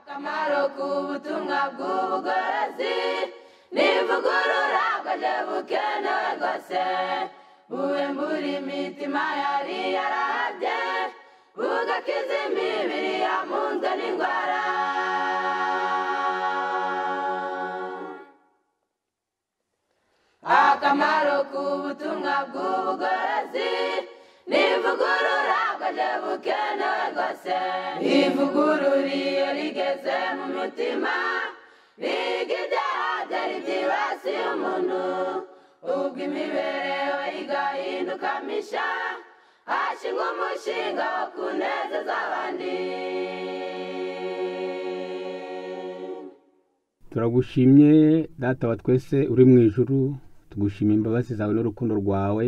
Akamaro k'ubutumwa bw'ubugorozi n'ivugurura bwaje bukenewe rwose, buhembura imitima yari yarahabye, bugakiza imibiri yamunzwe n'indwara. Akamaro k'ubutumwa bw'ubugorozi n'ivugurura bwaje bukenewe rwose, ivugurura iyo rigeze mu mutima riga ibyaha byari byibasiye umuntu, ubwo imibereho igahinduka misha, hashingwa umushinga wo kunezeza abandi. Turagushimye Data wa twese uri mu ijuru, tugushimiye imbabazi zawe n'urukundo rwawe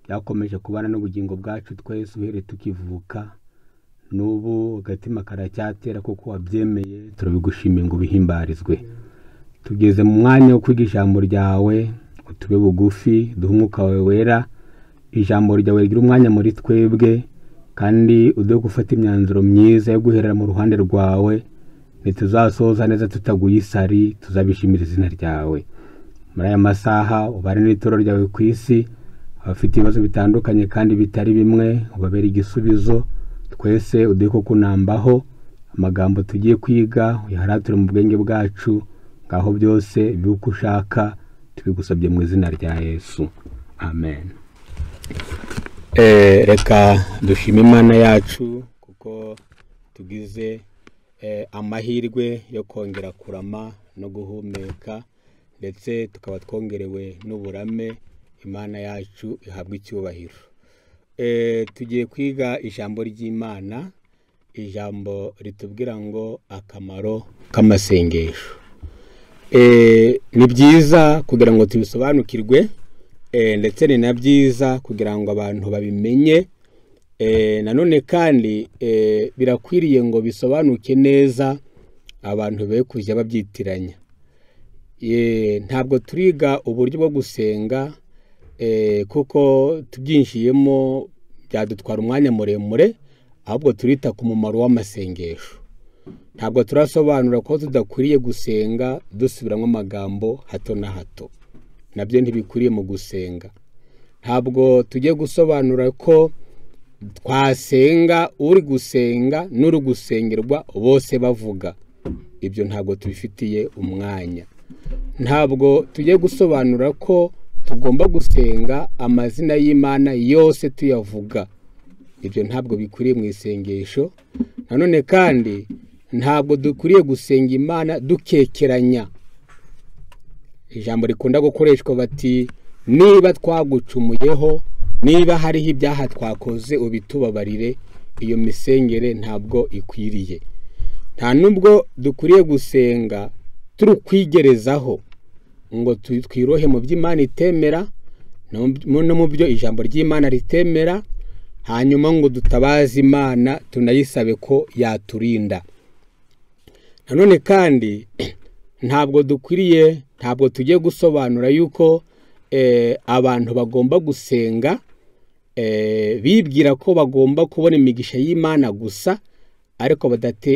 byakomeje kubana n'ubugingo bwacu twese uhereye tukivuka, n'ubu agatima karacyatera kuko wabyemeye, turabigushimiye ngo ubihimbarizwe. Tugeze mu mwanya wo kwiga ijambo ryawe, utube bugufi, duhe umwuka wawe wera, ijambo ryawe rigira umwanya muri twebwe, kandi uduhe gufata imyanzuro myiza yo guherera mu ruhande rwawe, ntituzasoza neza tutaguye isari, tuzabishimira izina ryawe. Muri aya masaha ubare n'ituro ryawe ku isi, abafite ibibazo bitandukanye kandi bitari bimwe ubabere igisubizo, twese uduhe ko kunambaho, amagambo tugiye kwiga uyaharature mu bwenge bwacu, ngaho byose bibe uko ushaka, tubigusabye mu izina rya Yesu, amen. Reka dushime Imana yacu kuko tugize amahirwe yo kongera kurama no guhumeka, ndetse tukaba twongerewe n'uburame. Imana yacu ihabwa icyubahiro. Tugiye kwiga ijambo ry'Imana, ijambo ritubwira ngo akamaro k'amasengesho. Ni byiza kugira ngo tubisobanukirwe, ndetse ni na byiza kugira ngo abantu babimenye. Nanone kandi birakwiriye ngo bisobanuke neza, abantu be kujya babyitiranya. Ntabwo turiga uburyo bwo gusenga, kuko tubyinjiyemo byadutwara umwanya muremure, ahubwo turita ku mumaro w'amasengesho. Ntabwo turasobanura ko tudakwiriye gusenga dusubiramo amagambo hato na hato, nabyo ntibikwiriye mu gusenga. Ntabwo tugiye gusobanura ko twasenga uri gusenga n'uri gusengerwa bose bavuga, ibyo ntabwo tubifitiye umwanya. Ntabwo tugiye gusobanura ko tugomba gusenga amazina y'Imana yose tuyavuga, ibyo ntabwo bikwiriye mu isengesho. Nanone kandi ntabwo dukwiriye gusenga Imana dukekeranya. Ijambo rikunda gukoreshwa bati niba twagucumuyeho, niba hariho ibyaha twakoze ubitubabarire, iyo misengere ntabwo ikwiriye. Nta nubwo dukwiriye gusenga turi kwigerezaho ngo twirohe mu by'Imana itemera no mu byo ijambo ry'Imana ritemera, hanyuma ngo dutabaze Imana tunayisabe ko yaturinda. Nanone kandi ntabwo dukwiriye, ntabwo tugiye gusobanura yuko abantu bagomba gusenga bibwira ko bagomba kubona imigisha y'Imana gusa, ariko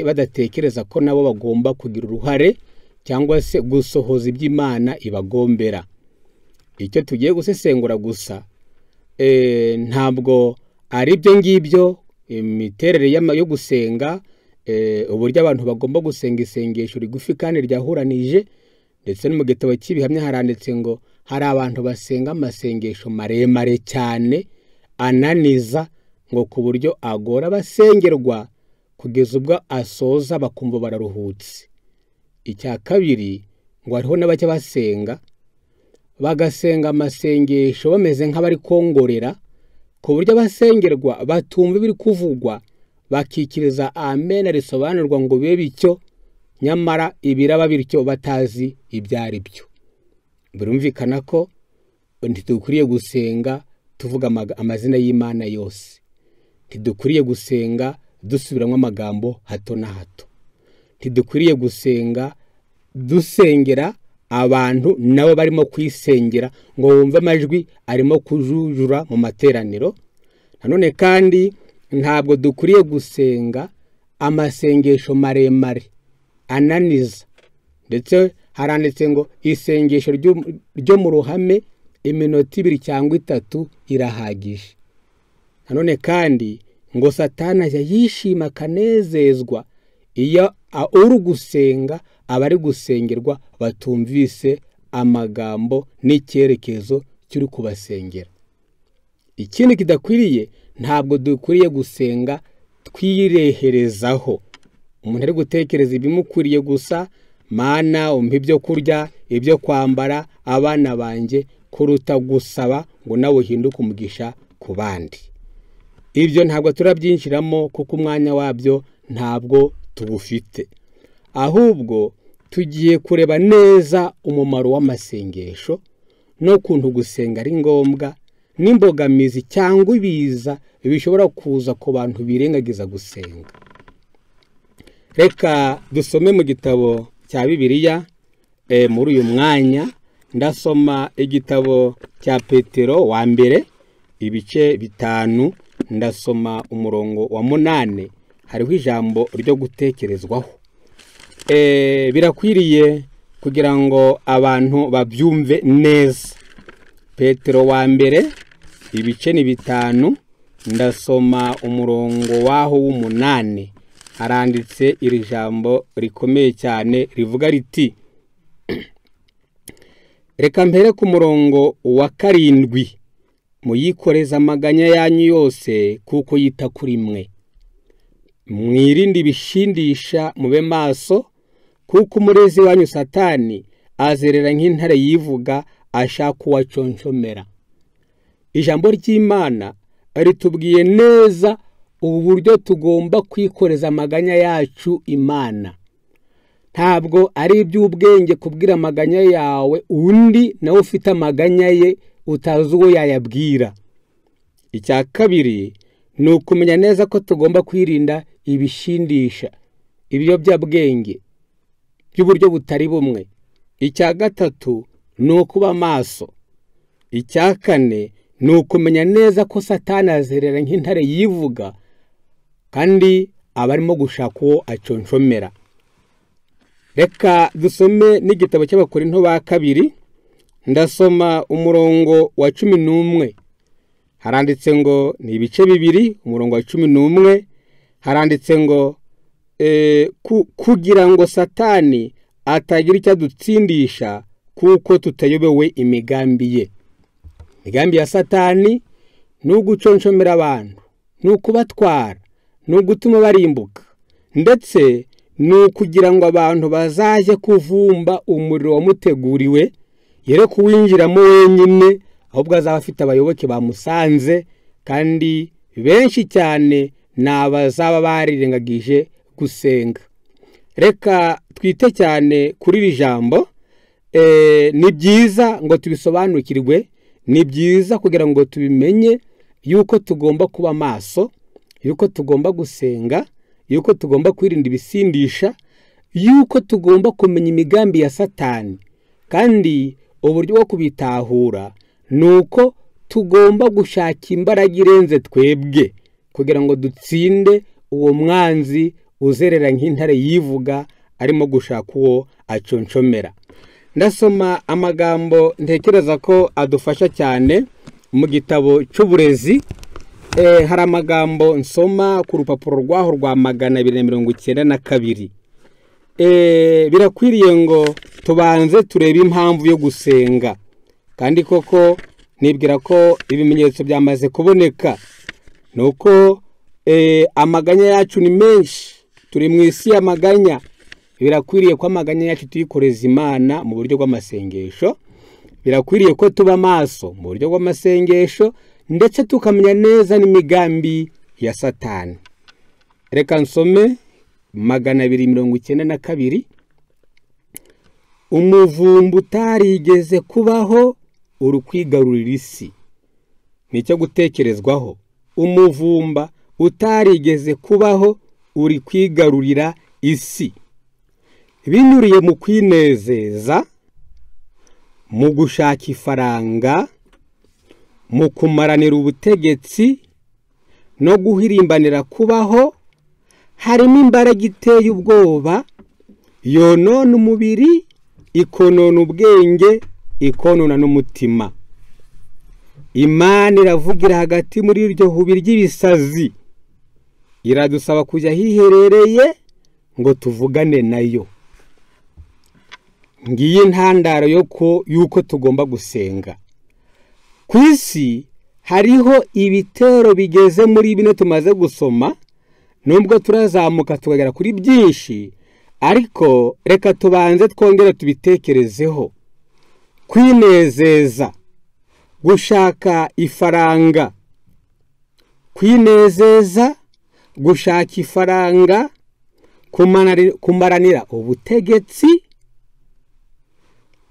badatekereza ko nabo bagomba kugira uruhare cyangwa se gusohoza iby'Imana ibagombera. Icyo tugiye gusesengura gusa ntabwo ari ibyo ngibyo, imiterere yo gusenga, uburyo abantu bagomba gusenga isengesho rigufi kandi ryahuranije, ndetse no mu gitabo cy'ibihamya haranditse ngo hari abantu basenga amasengesho maremare cyane ananiza, ngo ku buryo agora abasengerwa kugeza ubwo asoza bakumva bararuhutse. Icya kabiri ngo hariho n'abajya basenga bagasenga amasengesho bameze nk'abari kongorera, ku buryo abasengerwa batumva ibiri kuvugwa, bakikiriza amen risobanurwa ngo bibe bityo, nyamara ibiraba bityo batazi ibyo ari byo. Birumvikana ko ntidukwiriye gusenga tuvuga amazina y'Imana yose, ntidukwiriye gusenga dusubiramo amagambo hato na hato, ntidukwiriye gusenga dusengera abantu nabo barimo kwisengera ngo wumve amajwi arimo kujujura mu materaniro. Nanone kandi ntabwo dukwiriye gusenga amasengesho maremare ananiza. Ndetse haranditse ngo isengesho ryo mu ruhame iminota 2 cyangwa 3 irahagije. Nanone kandi ngo Satani ajya yishima akanezezwa iyo uri gusenga abari gusengerwa batumvise amagambo n'icyerekezo cy'uri kubasengera. Ikindi kidakwiriye, ntabwo dukwiriye gusenga twireherezaho. Umuntu ari gutekereza ibimukwiriye gusa, Mana umpe ibyo kurya, ibyo kwambara, abana banjye, kuruta gusaba ngo nawe uhinduke umugisha ku bandi. Ibyo ntabwo turabyinjiramo kuko umwanya wabyo ntabwo tuwufite. Ahubwo tugiye kureba neza umumaro w'amasengesho n'ukuntu gusenga ari ngombwa, n'imbogamizi cyangwa ibiza bishobora kuza ku bantu birengagiza gusenga. Reka dusome mu gitabo cya Bibiliya muri uyu mwanya. Ndasoma igitabo cya Petero wa mbere ibice 5, ndasoma umurongo wa 8. Hariho ijambo ryo gutekerezwaho. Birakwiriye kugira ngo abantu babyumve neza. Petero wa mbere ibice ni 5, ndasoma umurongo waho w'8. Haranditse iri jambo rikomeye cyane rivuga riti, reka mpere ku murongo wa 7, muyikoreza amaganya yanyu yose kuko yita kuri mwe. Mwirinde ibishindisha, mube maso, kuko umurezi wanyu Satani azerera nk'intare yivuga ashaka uwaconshomera. Ijambo ry'Imana ritubwiye neza uburyo tugomba kwikoreza amaganya yacu Imana. Ntabwo ari iby'ubwenge kubwira amaganya yawe undi nawe ufite amaganya ye utazi uwo yayabwira. Icya kabiri ni ukumenya neza ko tugomba kwirinda ibishindisha, ibiyobyabwenge by'uburyo butari bumwe. Icya gatatu ni ukuba maso. Icya kane ni ukumenya neza ko Satani azerera nk'intare yivuga kandi abarimo gushaka uwo aconshomera. Reka dusome n'igitabo cy'Abakorinto ba kabiri, ndasoma umurongo wa 11. Haranditse ngo ni ibice 2, umurongo wa 11, haranditse ngo kugira ngo Satani atagira icyo adutsindisha kuko tutayobewe imigambi ye. Imigambi ya Satani ni uguconshomera abantu, ni ukubatwara, ni ugutuma barimbuka, ndetse ni ukugira ngo abantu bazaje kuvumba umuriro wamuteguriwe, yere kuwinjiramo wenyine, ahubwo azaba afite abayoboke bamusanze, kandi benshi cyane ni abazaba barirengagije gusenga. Reka twite cyane kuri iri jambo. Ni byiza ngo tubisobanukirwe, ni byiza kugira ngo tubimenye yuko tugomba kuba maso, yuko tugomba gusenga, yuko tugomba kwirinda ibisindisha, yuko tugomba kumenya imigambi ya Satani. Kandi uburyo bwo kubitahura nuko tugomba gushaka imbaraga irenze twebwe kugira ngo dutsinde uwo mwanzi uzerera nk'intare yivuga arimo gushaka uwo aconshomera. Ndasoma amagambo ntekereza ko adufasha cyane mu gitabo cy'uburezi. Hari amagambo nsoma ku rupapuro rwaho rwa 292. Birakwiriye ngo tubanze turebe impamvu yo gusenga, kandi koko nibwira ko ibimenyetso byamaze kuboneka. Nuko amaganya yacu ni menshi, turi mu isi y'amaganya. Birakwiriye ko amaganya yacu tuyikoreza Imana mu buryo bw'amasengesho. Birakwiriye ko tuba maso mu buryo bw'amasengesho, ndetse tukamenya neza n'imigambi ya Satani. Reka nsome 292. Umuvumba utarigeze kubaho uri kwigarurira isi. Nicyo gutekerezwaho. Umuvumba utarigeze kubaho uri kwigarurira isi, binyuriye mu kwinezeza, mu gushaka ifaranga, mu kumaranira ubutegetsi no guhirimbanira kubaho. Harimo imbaraga iteye ubwoba Yonona umubiri, ikonona ubwenge, ikonona n'umutima. Imana iravugira hagati muri iryo hubi ry'ibisazi, iradusaba kujya ahiherereye ngo tuvugane nayo. Ngiyi intandaro y'uko tugomba gusenga. Ku isi hariho ibitero bigeze muri bino tumaze gusoma, nubwo turazamuka tukagera kuri byinshi, ariko reka tubanze twongere tubitekerezeho. Kwinezeza, gushaka ifaranga, kwinezeza, gushaka ifaranga, kumaranira ubutegetsi,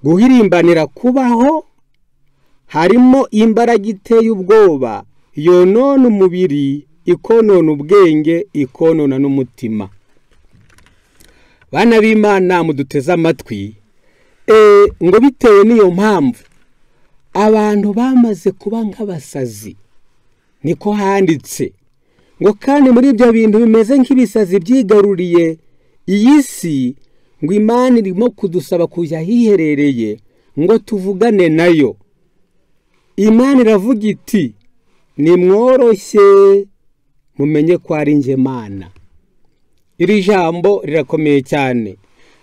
guhirimbanira kubaho, harimo imbaraga iteye ubwoba yonona umubiri, ikonona ubwenge, ikonona n'umutima. Bana b'Imana muduteze amatwi, ngo bitewe n'iyo mpamvu abantu bamaze kuba nk'abasazi, niko handitse ngo kandi muri ibyo bintu bimeze nk'ibisazi byigaruriye iyi si, ngo Imana irimo kudusaba kujya ahiherereye ngo tuvugane nayo. Imana iravuga iti nimworoshye mumenye ko ari njye Mana. Iri jambo rirakomeye cyane.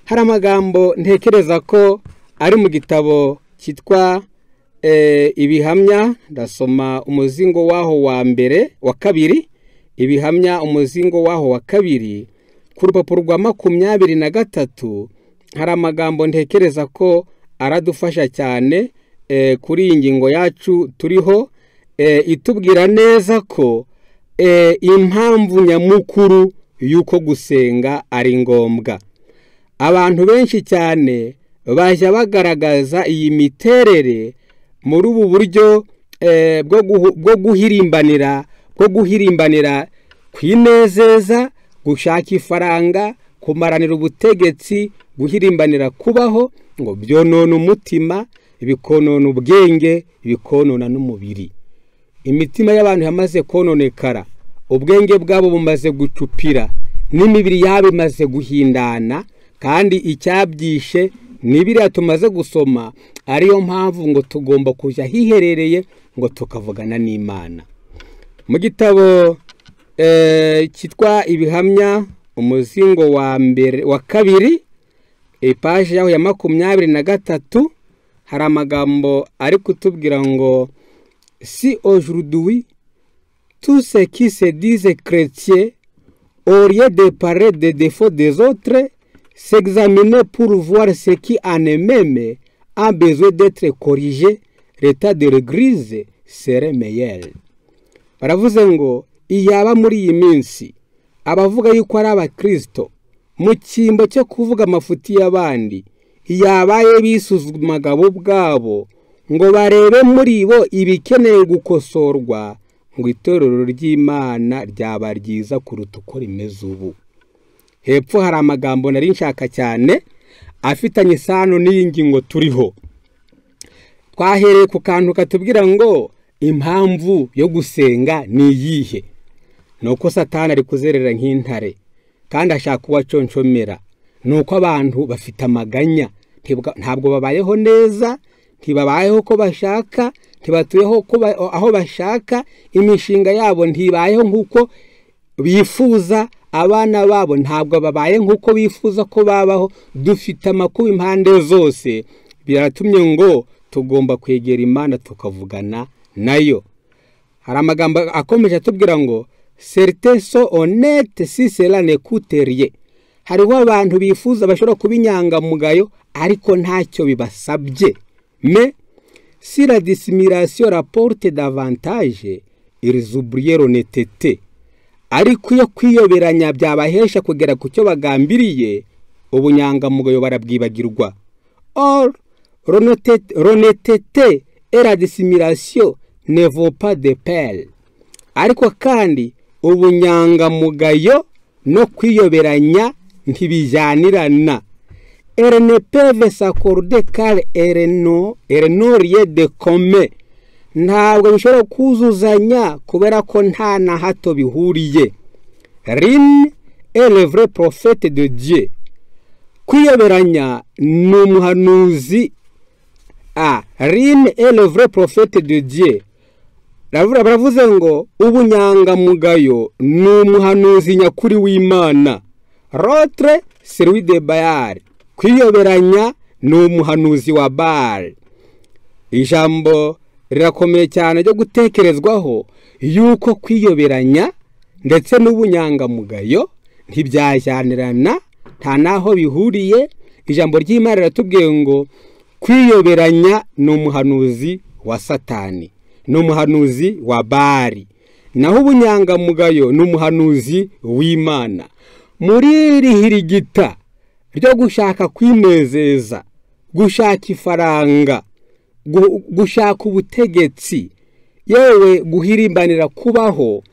Hari amagambo ntekereza ko ari mu gitabo cyitwa Ibihamya, ndasoma umuzingo waho wa mbere wa kabiri, Ibihamya umuzingo waho wa kabiri, ku rupapuro rwa 23, hari amagambo ntekereza ko aradufasha cyane kuri iyi ngingo yacu turiho, itubwira neza ko impamvu nyamukuru y'uko gusenga ari ngombwa. Abantu benshi cyane bajya bagaragaza iyi miterere muri ubu buryo bwo guhirimbanira kwinezeza, gushaka ifaranga, kumaranira ubutegetsi, guhirimbanira kubaho, ngo byonona umutima, bikonona ubwenge, bikonona n'umubiri. Imitima y'abantu yamaze kononekara, ubwenge bwabo bumaze gucupira, n'imibiri yabo imaze guhindana, kandi icyabyishe ni biriya tumaze gusoma. Ariyo mpamvu ngo tugomba kujya ahiherereye ngo tukavugana n'Imana. Mu gitabo cyitwa Ibihamya umuzingo wa mbere wa kabiri, ipaji yaho ya 23, hari amagambo ari kutubwira ngo si aujourd'hui tous ceux qui se disent chrétiens au lieu de parler des défauts des autres, s'examiner pour voir ce qui en eux-mêmes a besoin d'être corrigé, l'état de l'église serait meilleur. Baravuze ngo iyaba muri iyi minsi abavuga yuko ari abakristo mu cyimbo cyo kuvuga amafuti y'abandi, iyabaye bisuzumaga bo ubwabo ngo barebe muri bo ibikeneye gukosorwa, ngo itorero ry'Imana ryaba ryiza kuruta uko rimeze ubu. Hepfo hari amagambo nari nshaka cyane afitanye isano n'iyi ngingo turiho. Twahereye ku kantu katubwira ngo impamvu yo gusenga ni iyihe? Nuko Satani ari kuzerera nk'intare kandi ashaka uwaconshomera. Nuko abantu bafite amaganya, ntabwo babayeho neza, ntibabayeho ko bashaka, ntibatuyeho aho bashaka, imishinga yabo ntibayeho nk'uko bifuza, abana babo ntabwo babaye nk'uko bifuza ko babaho. Dufite amakuba impande zose, biratumye ngo tugomba kwegera Imana tukavugana nayo. Hari amagambo akomeje atubwira ngo certains sont honnêtes si cela ne coûte rien. Hariho abantu bifuza bashobora kuba inyangamugayo ariko ntacyo bibasabye. Mais si la dissimulation rapporte davantage, ils oublient l'honnêteté. Ariko iyo kwiyoberanya byabahesha kugera ku cyo bagambiriye, ubunyangamugayo barabwibagirwa. Or l'honnêteté et la dissimulation ne vont pas de pair. Ariko kandi ubunyangamugayo no kwiyoberanya ntibijyanirana. Elles ne peuvent s'accorder car elles n'ont rien de commun. Ntabwo bishobora kuzuzanya kubera ko nta na hato bihuriye. L'une est le vrai prophète de Dieu. Kwiyoberanya ni umuhanuzi. Rien est le vrai prophète de Dieu. Baravuze ngo ubunyangamugayo ni umuhanuzi nyakuri w'Imana. L'autre, celui de Baal. Kwiyoberanya ni umuhanuzi wa Baal. Ijambo rirakomeye cyane ryo gutekerezwaho yuko kwiyoberanya ndetse n'ubunyangamugayo ntibyajyanirana, nta naho bihuriye. Ijambo ry'Imana riratubwiye ngo kwiyoberanya ni umuhanuzi wa Satani, ni umuhanuzi wa Baali, naho ubunyangamugayo ni umuhanuzi w'Imana. Muri iri hirigita ryo gushaka kwinezeza, gushaka ifaranga, gushaka ubutegetsi, yewe guhirimbanira kubaho,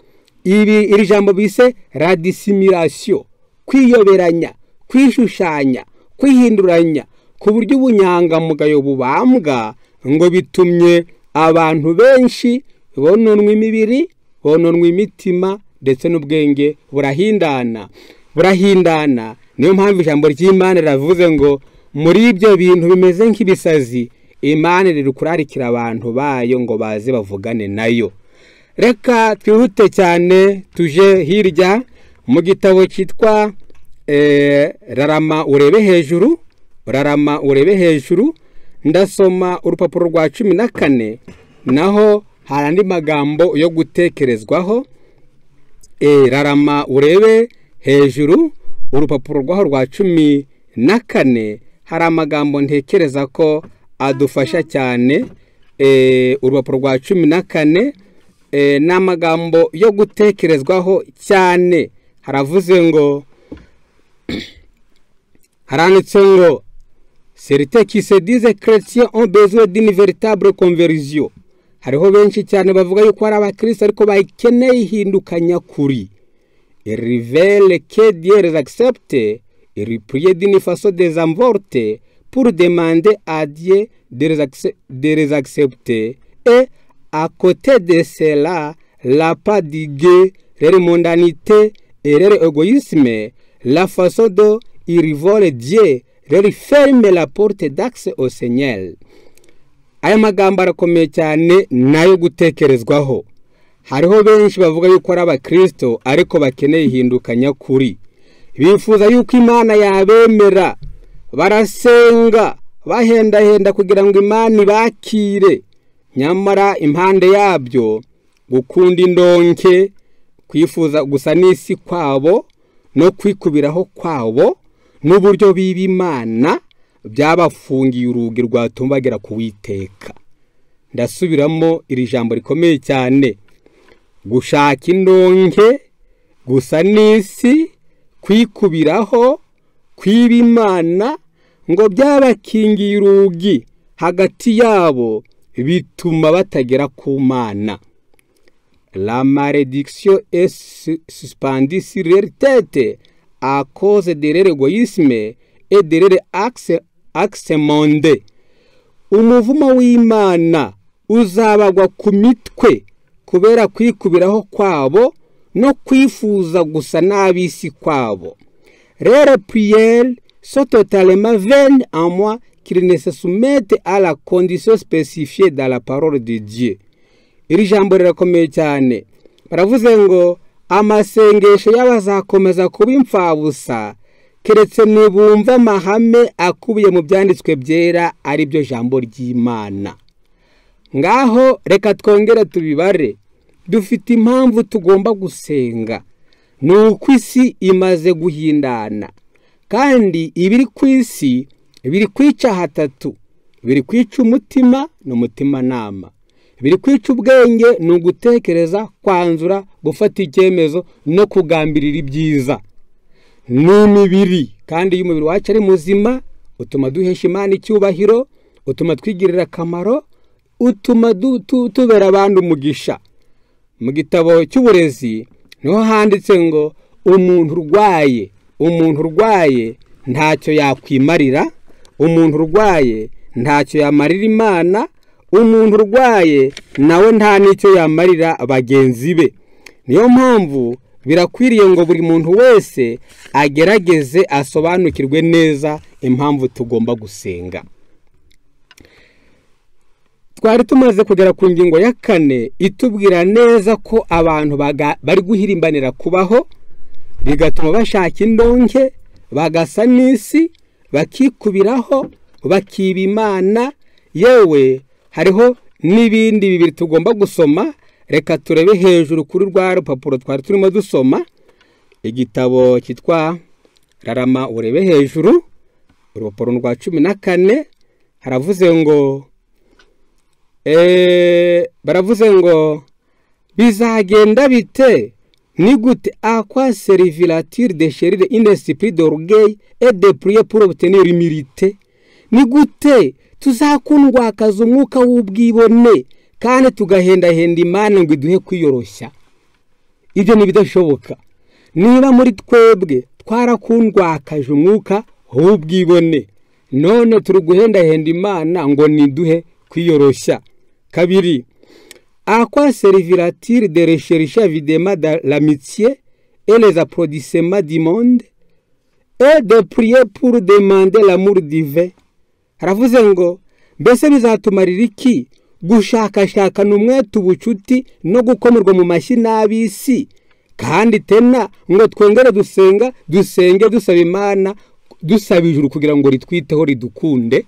iri jambo bise la dissimulation, kwiyoberanya, kwishushanya, kwihinduranya ku buryo ubunyangamugayo bubambwa, ngo bitumye abantu benshi bononwa imibiri, bononwa imitima, ndetse n'ubwenge burahindana, burahindana. Niyo mpamvu ijambo ry'Imana riravuze ngo muri ibyo bintu bimeze nk'ibisazi, Imana iri kurarikira abantu bayo ngo baze bavugane nayo. Reka twihute cyane tuje hirya mu gitabo cyitwa Rarama urebe hejuru, Rarama urebe hejuru. Ndasoma urupapuro rwa 14, naho hari andi magambo yo gutekerezwaho. Rarama urebe hejuru, urupapuro rwaho rwa 14, hari amagambo ntekereza ko adufasha cyane. Urupapuro rwa 14 ni amagambo yo gutekerezwaho cyane. Haravuze ngo, haranditse ngo certains qui se disent chrétiens ont besoin d'une véritable conversion. Hariho benshi cyane bavuga yuko ari abakristo ariko bakeneye ihinduka nyakuri. Ils révèlent que Dieu les accepte, ils prient d'une façon désinvolte pour demander à Dieu de les accepter. Et à côté de cela, l'appât du gain, leur mondanité et leur égoïsme, la façon dont ils volent Dieu, leur ferme la porte d'accès au Seigneur. Aya magambo arakomeye cyane nayo gutekerezwaho. Hariho benshi bavuga yuko ari abakristo ariko bakeneye ihinduka nyakuri. Bifuza yuko Imana yabemera, barasenga bahendahenda kugira ngo Imana ibakire. Nyamara impande yabyo gukunda indonke, kwifuza gusa n'isi kwabo no kwikubiraho kwabo n'uburyo biba Imana byabafungiye urugi rwatuma bagera ku Uwiteka. Ndasubiramo iri jambo rikomeye cyane: gushaka indonke, gusa n'isi, kwikubiraho, kwiba Imana, ngo byabakingiye urugi hagati yabo, bituma batagera ku Mana. La malédiction est suspendue sur leur tête à cause de leur égoïsme et de leur axe mondain. Umuvumo w'Imana uzabagwa ku mitwe kubera kwikubiraho kwabo no kwifuza gusa n'ab'isi kwabo. Leurs prières sont totalement vaines à moins qu'ils ne se soumettent à la condition spécifiée dans la parole de Dieu. Iri jambo rirakomeye cyane. Baravuze ngo amasengesho y'abazakomeza kuba imfabusa keretse nibumva amahame akubiye mu byanditswe byera, ari byo jambo ry'Imana. Ngaho reka twongere tubibare. Dufite impamvu tugomba gusenga. Ni uko isi imaze guhindana, kandi ibiri ku isi biri kwica hatatu: biri kwica umutima n'umutimanama, biri kwica ubwenge, ni ugutekereza, kwanzura, gufata icyemezo no kugambirira ibyiza, n'imibiri. Kandi iyo umubiri wacu ari muzima, utuma duhesha Imana icyubahiro, utuma twigirira akamaro, utuma tubera abandi umugisha. Mu gitabo cy'uburezi niho handitse ngo umuntu urwaye ntacyo yakwimarira, umuntu urwaye ntacyo yamarira Imana, umuntu urwaye nawe nta n'icyo yamarira bagenzi be. Niyo mpamvu Birakwiriye ngo buri muntu wese agerageze asobanukirwe neza impamvu tugomba gusenga. Twari tumaze kugera ku ngingo ya 4 itubwira neza ko abantu bari guhirimbanira kubaho, bigatuma bashaka indonke, bagasa n'isi, bakikubiraho, bakiba Imana. Yewe hariho n'ibindi bibiri tugomba gusoma. Reka turebe hejuru kuri rwa rupapuro twari turimo dusoma igitabo cyitwa Rarama, urebe hejuru urupapuro rwa 14. Haravuze ngo baravuze ngo bizagenda bite, ni gute, à quoi servira-t-il de chérir un esprit d'orgueil et de prier pour obtenir l'humilité? Ni gute tuzakundwakaza umwuka w'ubwibone kandi tugahendahenda Imana ngo iduhe kwiyoroshya? Ibyo ni bidashoboka. Niba muri twebwe twarakundwakaje umwuka w'ubwibone, none turi guhendahenda Imana ngo niduhe kwiyoroshya. 2. À quoi servira-t-il de rechercher avidement l'amitié et les applaudissements du monde et de prier pour demander l'amour divin? Haravuze ngo mbese bizatumarira iki gushakashakana umwete ubucuti no gukomerwa mu mashyi n'ab'isi, kandi tena ngo twongere dusenga dusenge dusaba Imana, dusaba ijuru kugira ngo ritwiteho ridukunde?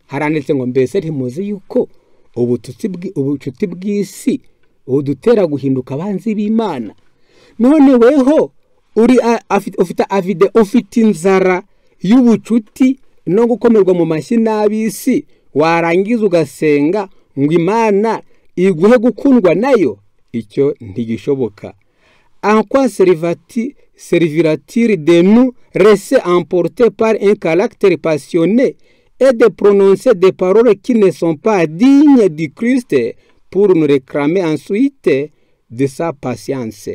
Haranditse ngo mbese ntimuzi yuko ubucuti bw'isi budutera guhinduka abanzi b'Imana? None weho uri ufite avide, ufite inzara y'ubucuti no gukomerwa mu mashyi n'ab'isi, warangiza ugasenga ngo Imana iguhe gukundwa nayo? Icyo ntigishoboka. En quoi servira-t-il de nous laisser emporter par un caractère passionné et de prononcer des paroles qui ne sont pas dignes du Christ pour nous réclamer ensuite de sa patience?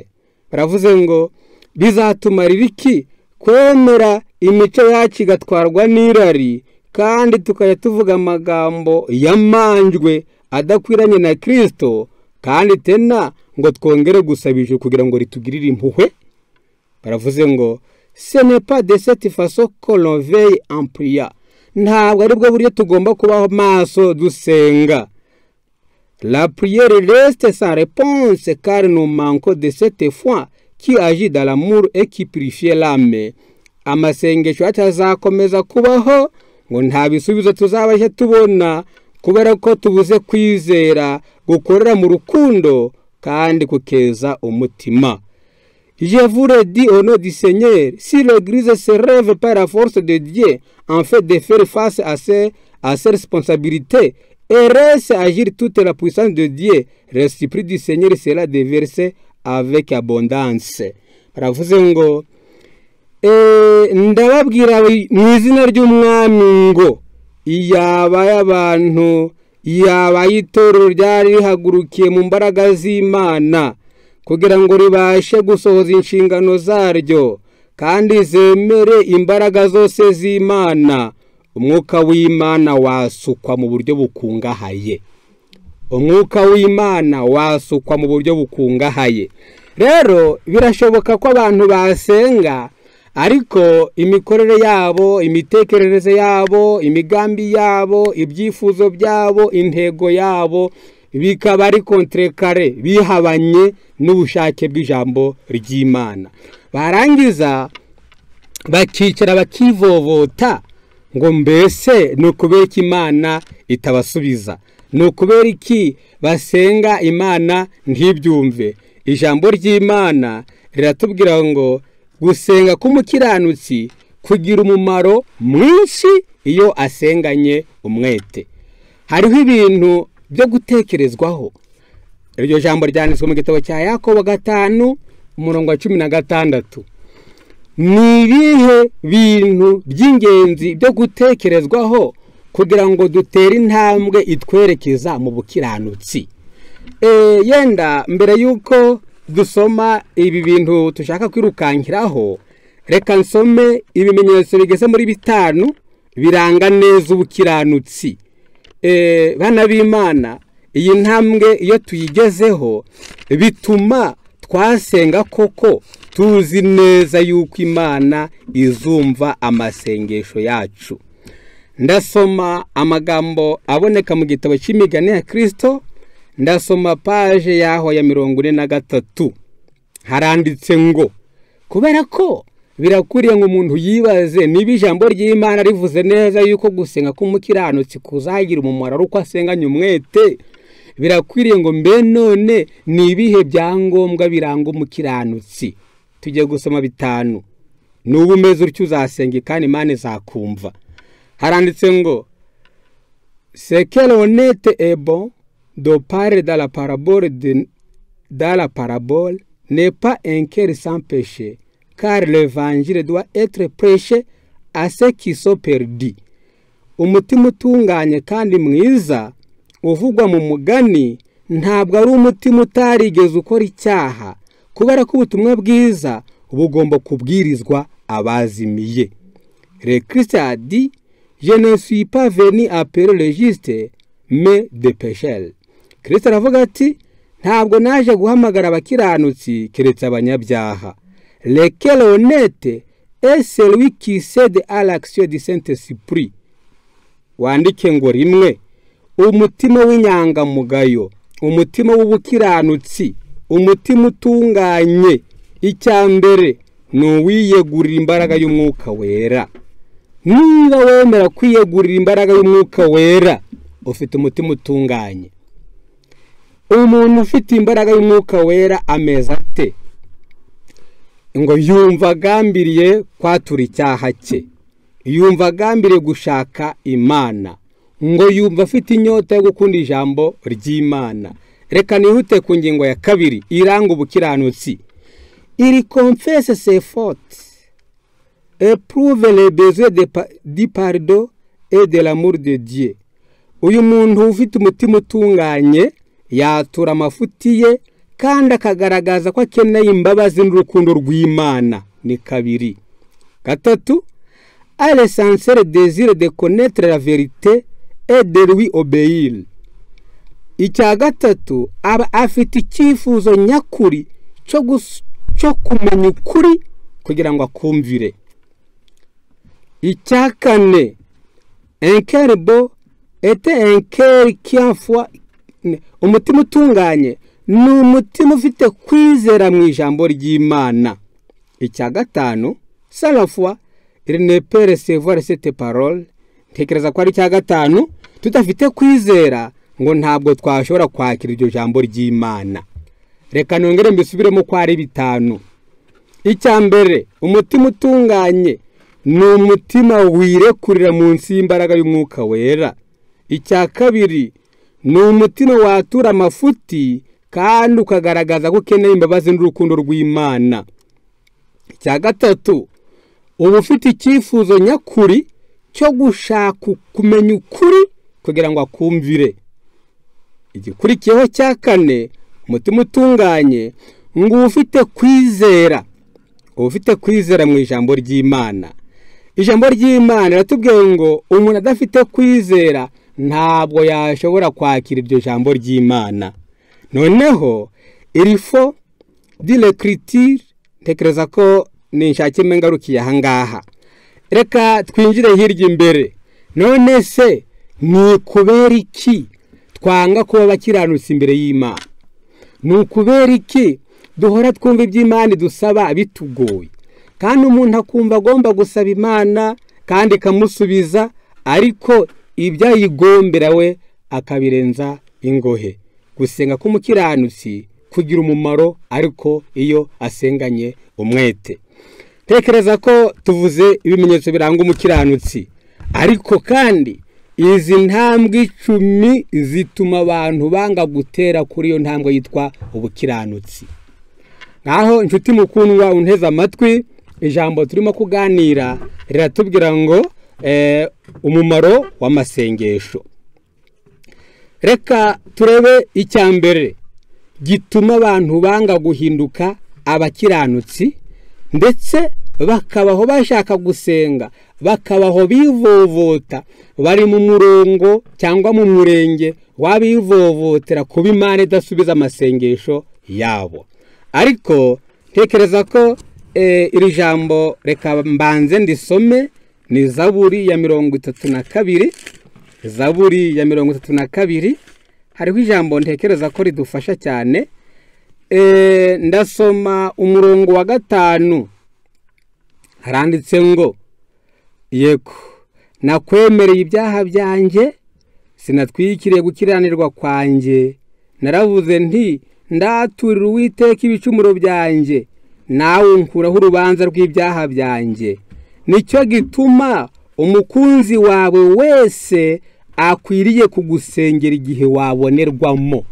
Baravuze ngo bizatumarira iki kwemera imico yacu igatwarwa n'irari, kandi tukajya tuvuga amagambo yamanjwe adakwiranye na Kristo, kandi tena ngo twongere gusaba ijuru kugira ngo ritugirire impuhwe? Baravuze ngo ce n'est pas de cette façon que l'on veille en priant. Ntabwo aribwo buryo tugomba kubaho maso dusenga. La prière reste sans réponse car nous manquons de cette foi qui agit dans l'amour et qui purifie l'âme. Amasengesho atazakomeza kubaho ngo nta bisubizo tuzabasha tubona kubera ko tubuze kwizera gukorera mu rukundo kandi kukeza umutima. Je vous le dis au nom du Seigneur, si l'Église se rêve par la force de Dieu en fait de faire face à ses responsabilités et laisse agir toute la puissance de Dieu, l'Esprit du Seigneur sera déversé avec abondance. Baravuze ngo ndababwira mu izina ry'Umwami ngo iyaba y'abantu, iyaba y'itorero ryari rihagurukiye mu mbaraga z'Imana kugira ngo ribashe gusohoza inshingano zaryo kandi zemere imbaraga zose z'Imana, umwuka w'Imana wasukwa mu buryo bukungahaye. Umwuka w'Imana wasukwa mu buryo bukungahaye. Rero birashoboka ko abantu basenga ariko imikorere yabo, imitekerereze yabo, imigambi yabo, ibyifuzo byabo, intego yabo bikaba ari contrecarré, bihabanye n'ubushake bw'ijambo ry'Imana. Barangiza bakicara bakivovota ngo mbese ni ukubera iki Imana itabasubiza, ni ukubera iki basenga Imana ntibyumve? Ijambo ry'Imana riratubwira ngo gusenga k'umukiranutsi kugira umumaro mwinshi iyo asenganye umwete. Hariho ibintu byo gutekerezwaho. Iryo jambo ryanditswe mu gitabo cya Yakobo 5 umurongo wa 16. Ni ibihe bintu by'ingenzi byo gutekerezwaho kugira ngo dutere intambwe itwerekeza mu bukiranutsi? Yenda mbere yuko dusoma ibi bintu tushaka kwirukankiraho, reka nsome ibimenyetso bigeze muri 5 biranga neza ubukiranutsi. Bana b'Imana, iyi ntambwe iyo tuyigezeho bituma Twasenga koko tuzi neza yuko Imana izumva amasengesho yacu. Ndasoma amagambo aboneka mu gitabo cy'imigani ya Kristo, ndasoma paje yaho ya 43. Haranditse ngo kubera ko birakwiriye ngo umuntu yibaze niba ijambo ry'Imana rivuze neza yuko gusenga k'umukiranutsi kuzagira umumaro ari uko asenganye umwete, birakwiriye ngo mbe none ni ibihe byangombwa biranga umukiranutsi. Tugiye gusoma 5. Nuba umeze utyo uzasenga kandi Imana izakumva. Haranditse ngo ce que l'honnête est bon de parler dans la parabole dans la parabole n'est pas un cœur sans péché, car l'évangile doit être prêché à ceux qui sont perdus. Umutima utunganye kandi mwiza uvugwa mu mugani ntabwo ari umutima utarigeze ukora icyaha, kubera ko ubutumwa bwiza bugomba kubwirizwa abazimiye. Le Christ a dit, je ne suis pas venu appeler les justes, mais des pécheurs. Kristo aravuga ati ntabwo naje guhamagara abakiranutsi keretse abanyabyaha. Lequel honnête est celui qui cède à l'action du Saint-Esprit. Wandike ngo rimwe, umutima w'inyangamugayo, umutima w'ubukiranutsi, umutima utunganye, icya mbere ni uwiyegurira imbaraga y'Umwuka Wera. Niba wemera kwiyegurira imbaraga y'Umwuka Wera, ufite umutima utunganye. Umuntu ufite imbaraga y'Umwuka Wera ameza ate? Ngo yumva agambiriye kwatura icyaha cye, yumva agambiriye gushaka Imana, ngo yumva afite inyota yo gukunda ijambo ry'Imana. Reka nihute ku ngingo ya kabiri iranga ubukiranutsi. Il confesse ses fautes, éprouve les besoins du pardon et de l'amour de Dieu. Uyu muntu ufite umutima utunganye yatura amafuti ye kandi akagaragaza ko akeneye imbabazi n'urukundo rw'Imana. Ni kabiri. Gatatu, a le sincère désir de connaître la vérité et de lui obéir. Icya gatatu, aba afite icyifuzo nyakuri cyo kumenya ukuri kugira ngo akumvire. Icya kane, un cœur beau était un cœur qui en foi. Umutima utunganye ni umutima ufite kwizera mu ijambo ry'Imana. Icya gatanu, sans la foi il ne peut recevoir cette parole. Ntekereza ko ari icya gatanu, tudafite kwizera ngo ntabwo twashobora kwakira iryo jambo ry'Imana. Reka nongere mbisubiremo ko ari 5. Icya mbere, umutima utunganye ni umutima wirekurira munsi y'imbaraga y'Umwuka Wera. Icya kabiri, ni umutima watura amafuti kandi ukagaragaza ko ukeneye imbabazi n'urukundo rw'Imana. Icya gatatu, uba ufite icyifuzo nyakuri cyo gushaka kumenya ukuri kugira ngo akumvire. Igikurikiyeho cya kane, umutima utunganye ngo ufite kwizera, ufite kwizera mu ijambo ry'Imana. Ijambo ry'Imana riratubwiye ngo umuntu adafite kwizera ntabwo yashobora kwakira iryo jambo ry'Imana. Noneho il faut dire l'écriture, ntekereza ko ninshake ngarukiye aha ngaha. Reka twinjire hirya imbere. None se ni kubera iki twanga kuba abakiranutsi imbere y'Imana? Ni ukubera iki duhora twumva iby'Imana dusaba bitugoye, kandi umuntu akumva agomba gusaba Imana kandi ikamusubiza, ariko ibyo ayigombera we akabirenza ingohe? Gusenga k'umukiranutsi kugira umumaro ariko iyo asenganye umwete. Tekereza ko tuvuze ibimenyetso biranga umukiranutsi, ariko kandi izi ntambwe 10 zituma abantu banga gutera kuri iyo ntambwe yitwa ubukiranutsi. Naho inshuti mukundwa unteze amatwi, ijambo turimo kuganira riratubwira ngo umumaro w'amasengesho. Reka turebe icya mbere gituma abantu banga guhinduka abakiranutsi, ndetse bakabaho bashaka gusenga, bakabaho bivovota, bari mu murongo cyangwa mu murenge wabivovotera kuba Imana idasubiza amasengesho yabo. Ariko ntekereza ko iri jambo reka mbanze ndisome. Ni Zaburi ya 32, Zaburi ya 32, hariho ijambo ntekereza ko ridufasha cyane. Ndasoma umurongo wa 5, haranditse ngo: yego, nakwemereye ibyaha byanjye, sinatwikiriye gukiranirwa kwanjye. Naravuze nti ndaturira Uwiteka ibicumuro byanjye, nawe unkuraho urubanza rw'ibyaha byanjye. Nicyo gituma umukunzi wawe wese akwiriye kugusengera igihe wabonerwamo.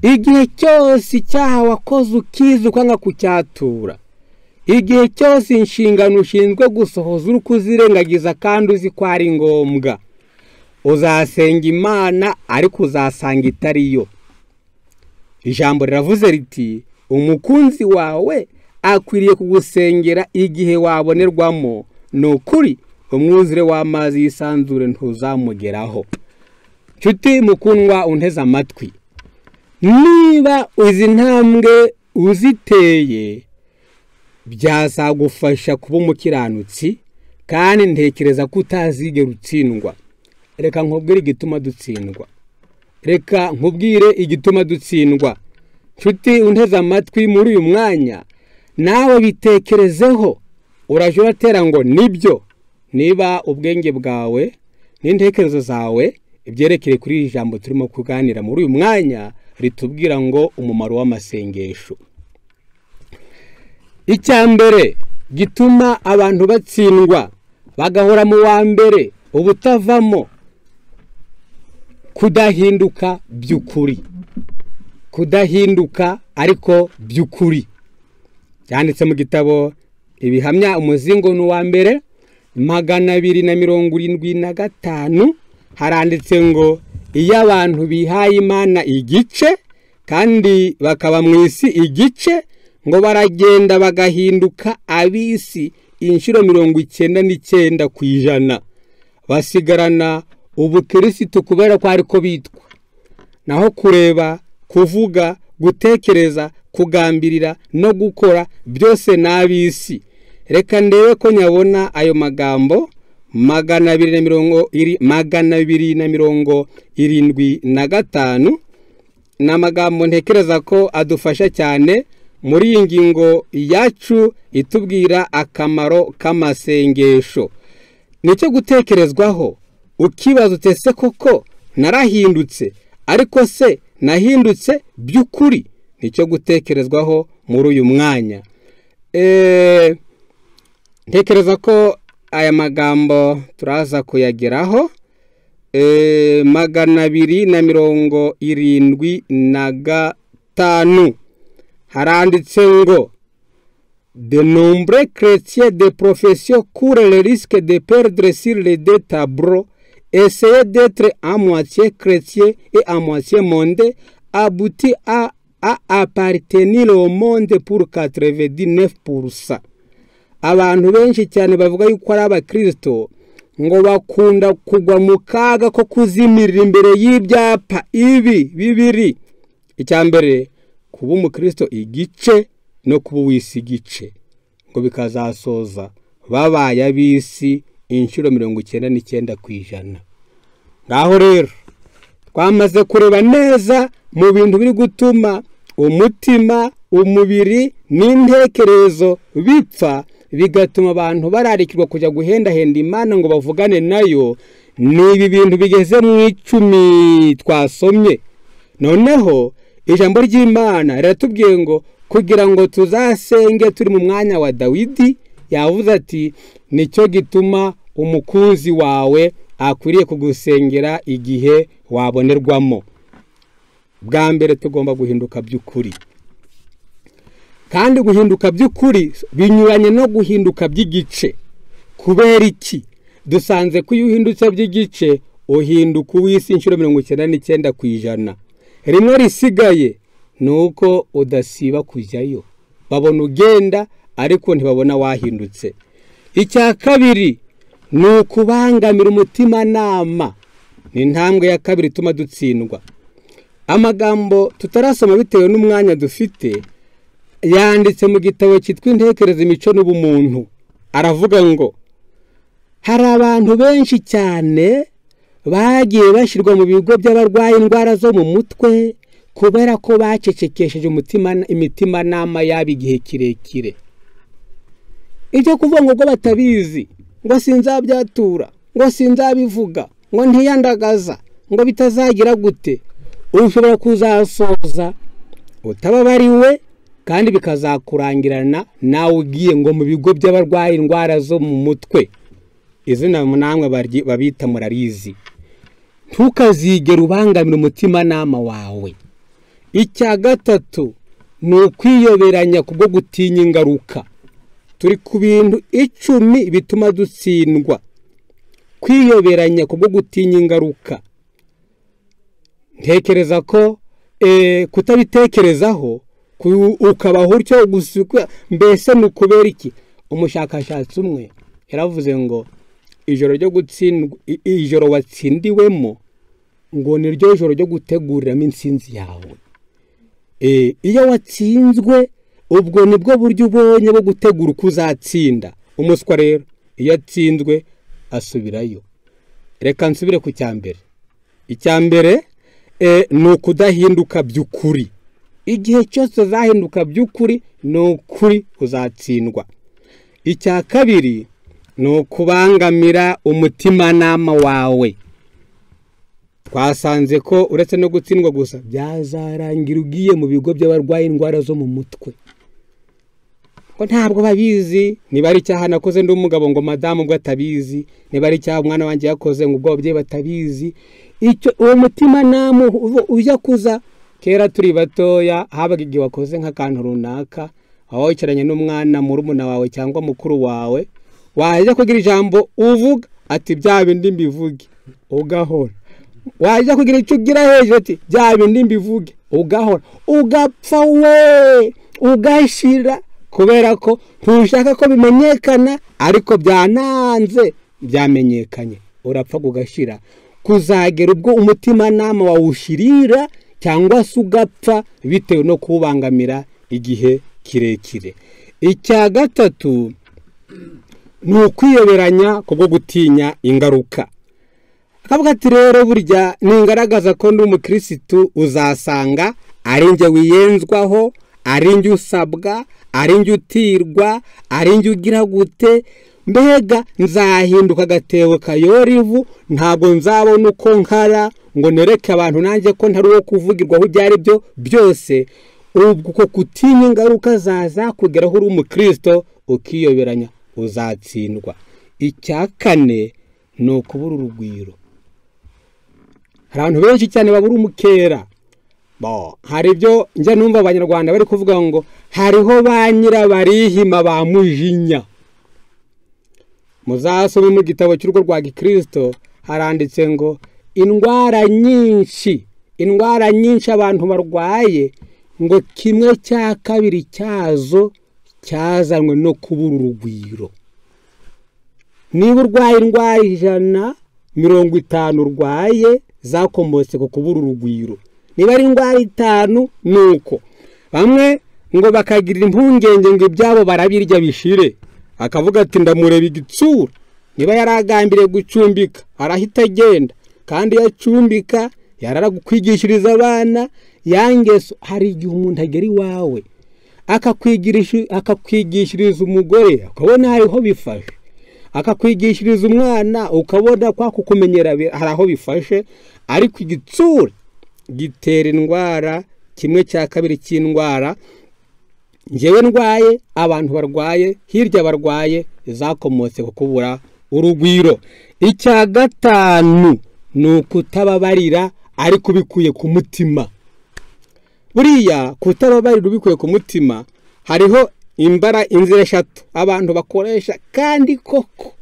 Igihe cyose icyaha wakoze ukizi ukanga kucyatura, igihe cyose inshingano ushinzwe gusohoza uri kuzirengagiza kandi uzi ko ari ngombwa, uzasenga Imana ariko uzasanga itariyo. Ijambo riravuze riti umukunzi wawe akwiriye kugusengera igihe wabonerwamo, ni ukuri umwuzure w'amazi yisanzure ntuzamugeraho. Nshuti mukundwa unteze amatwi, niba izi ntambwe uziteye byazagufasha kuba umukiranutsi, kandi ntekereza ko utazigera utsindwa. Reka nkubwire igituma dutsindwa, reka nkubwire igituma dutsindwa. Nshuti unteze amatwi muri uyu mwanya, nawe bitekerezeho, uraje uratera ngo nibyo. Niba ubwenge bwawe n'intekerezo zawe ibyerekeye kuri iri jambo turimo kuganira muri uyu mwanya ritubwira ngo umumaro w'amasengesho. Icya mbere gituma abantu batsindwa bagahora mu wa mbere ubutavamo, kudahinduka by'ukuri, kudahinduka ariko by'ukuri. Byanditse mu gitabo Ibihamya umuzingo ni uwa mbere 275, haranditse ngo iyo abantu bihaye Imana igice kandi bakaba mu isi igice, ngo baragenda bagahinduka ab'isi inshuro 99%, basigarana ubukirisitu kubera ko ariko bitwa. Naho kureba, kuvuga, gutekereza, kugambirira no gukora byose n'ab'isi. Reka ndebe ko nyabona ayo magambo 275. Ni amagambo ntekereza ko adufasha cyane muri iyi ngingo yacu itubwira akamaro k'amasengesho. Nicyo gutekerezwaho ukibaza utese koko narahindutse, ariko se nahindutse by'ukuri? Nicyo gutekerezwaho muri uyu mwanya. Ntekereza ko aya magambo turaza kuyageraho. 275 haranditse ngo de nombreux chrétiens de profession courent le risque de perdre sur les deux tableaux. Essayer d'être à moitié chrétien et à moitié mondain aboutit à appartenir au monde pour 99%. Abantu benshi cyane bavuga yuko ari abakristo ngo bakunda kugwa mu kaga ko kuzimirira imbere y'ibyapa ibi bibiri. Icya mbere, kuba umukristo igice no kuba uw'isi igice, ngo bikazasoza babaye ab'isi inshuro 99%. Ngaho rero twamaze kureba neza mu bintu biri gutuma umutima, umubiri n'intekerezo bipfa, bigatuma abantu bararikirwa kujya guhendahenda Imana ngo bavugane nayo. Ni ibi bintu bigeze mu 10 twasomye. Noneho ijambo ry'Imana riratubwiye ngo kugira ngo tuzasenge turi mu mwanya wa Dawidi, yavuze ati nicyo gituma umukunzi wawe akwiriye kugusengera igihe wabonerwamo. Bwa mbere tugomba guhinduka by'ukuri, kandi guhinduka by'ukuri binyuranye no guhinduka by'igice. Kubera iki? Dusanze ko iyo uhindutse by'igice uhinduka uw'isi inshuro 99%. Rimwe risigaye ni uko udasiba kujyayo, babona ugenda ariko ntibabona wahindutse. Icya kabiri ni ukubangamira umutimanama. Ni intambwe ya kabiri ituma dutsindwa. Amagambo tutarasoma bitewe n'umwanya dufite yanditse mu gitabo cyitwa Intekerezo, Imico n'Ubumuntu. Aravuga ngo hari abantu benshi cyane bagiye bashyirwa mu bigo by'abarwaye indwara zo mu mutwe kubera ko bacecekesheje imitimanama yabo igihe kirekire. Ibyo kuvuga ngo ubwo batabizi, ngo sinzabyatura, ngo sinzabivuga, ngo ntiyandagaza, ngo bitazagira gute, ushobora kuzasoza utababariwe kandi bikazakurangirana nawe ugiye ngo mu bigo by'abarwaye indwara zo mu mutwe. Izina namwe babita murarizi. Ntukazigere ubangamira umutimanama wawe. Icya gatatu ni ukwiyoberanya kubwo gutinya ingaruka. Turi ku bintu 10 bituma dutsindwa. Kwiyoberanya kubwo gutinya ingaruka. Ntekereza ko kutabitekerezaho ukabaho utyo gusa, mbese ni ukubera iki? Umushakashatsi umwe yaravuze ngo ijoro ryo gutsindwa, ijoro watsindiwemo ngo ni ryo joro ryo guteguriramo intsinzi yawe. Iyo watsinzwe ubwo nibwo buryo ubonye bwo gutegura uko uzatsinda. Umuswa rero iyo atsinzwe asubirayo. Reka nsubire ku cya mbere. Icya mbere ni ukudahinduka by'ukuri. Igihe cyose uzahinduka by'ukuri ni ukuri uzatsindwa. Icya kabiri ni ukubangamira umutimanama wawe. Twasanze ko uretse no gutsindwa gusa byazarangira ugiye mu bigo by'abarwaye indwara zo mu mutwe. Ko ntabwo babizi, niba ari icyaha nakoze ndi umugabo ngo madamu ubwo atabizi, niba ari icyaha umwana wanjye yakoze ngo ubwo ababyeyi batabizi. Icyo uwo mutimanama ujya kuza. Kera turi batoya habaga igihe wakoze nk'akantu runaka, aho wicaranye n'umwana murumuna wawe cyangwa mukuru wawe, wajya kugira ijambo uvuga ati bya bindi mbivuge, ugahora. Wajya kugira icyo ugira hejuru ati bya bindi mbivuge, ugahora, ugapfa we, ugashira, kubera ko ntushaka ko bimenyekana, ariko byananze byamenyekanye, urapfa ugashira kuzagera ubwo umutimanama wawushirira cyangwa se ugapfa bitewe no kubangamira igihe kirekire. Icya gatatu ni ukwiyoberanya kubwo gutinya ingaruka. Akavuga ati rero burya ningaragaza ko ndi umukirisitu uzasanga ari njye wiyenzwaho, ari njye usabwa, ari njye utirwa, ari njye ugira gute, mbega nzahinduka agatebo kayora ivu, ntabwo nzabona uko nkara ngo nereke abantu nanjye ko ntari uwo kuvugirwaho ibyo ari byo byose. Ubwo uko gutinya ingaruka zaza kugeraho uri umukristo ukiyoberanya uzatsindwa. Icya kane ni ukubura urugwiro. Hari abantu benshi cyane babura umukera. Hari ibyo njya numva abanyarwanda bari kuvuga ngo hariho ba nyirabarihima ba mujinya. Muzasome mu gitabo cy'urugo rwa gikristo haranditse ngo indwara nyinshi abantu barwaye ngo 1/2 cyazo cyazanwe no kubura urugwiro. Niba urwaye indwara 150 urwaye zakomotse ku kubura urugwiro. Niba ari indwara 5 nuko bamwe ngo bakagira impungenge ngo ibyabo barabirya bishire, akavuga ati ndamureba igitsura. Niba yaragambiriye gucumbika arahita agenda, kandi yacumbika yarara kwigishiriza abana yangeso. Hari igihe umuntu agera iwawe akakwigishiriza umugore ukabona hariho bifashe, akakwigishiriza umwana ukabona kwa kukumenyera hari aho bifashe, ariko igitsura gitera indwara. 1/2 cy'indwara njyewe ndwaye, abantu barwaye hirya barwaye zakomotse ku kubura urugwiro. Icya gatanu ni ukutababarira ariko ubikuye ku mutima. Buriya kutababarira ubikuye ku mutima hariho inzira eshatu abantu bakoresha, kandi koko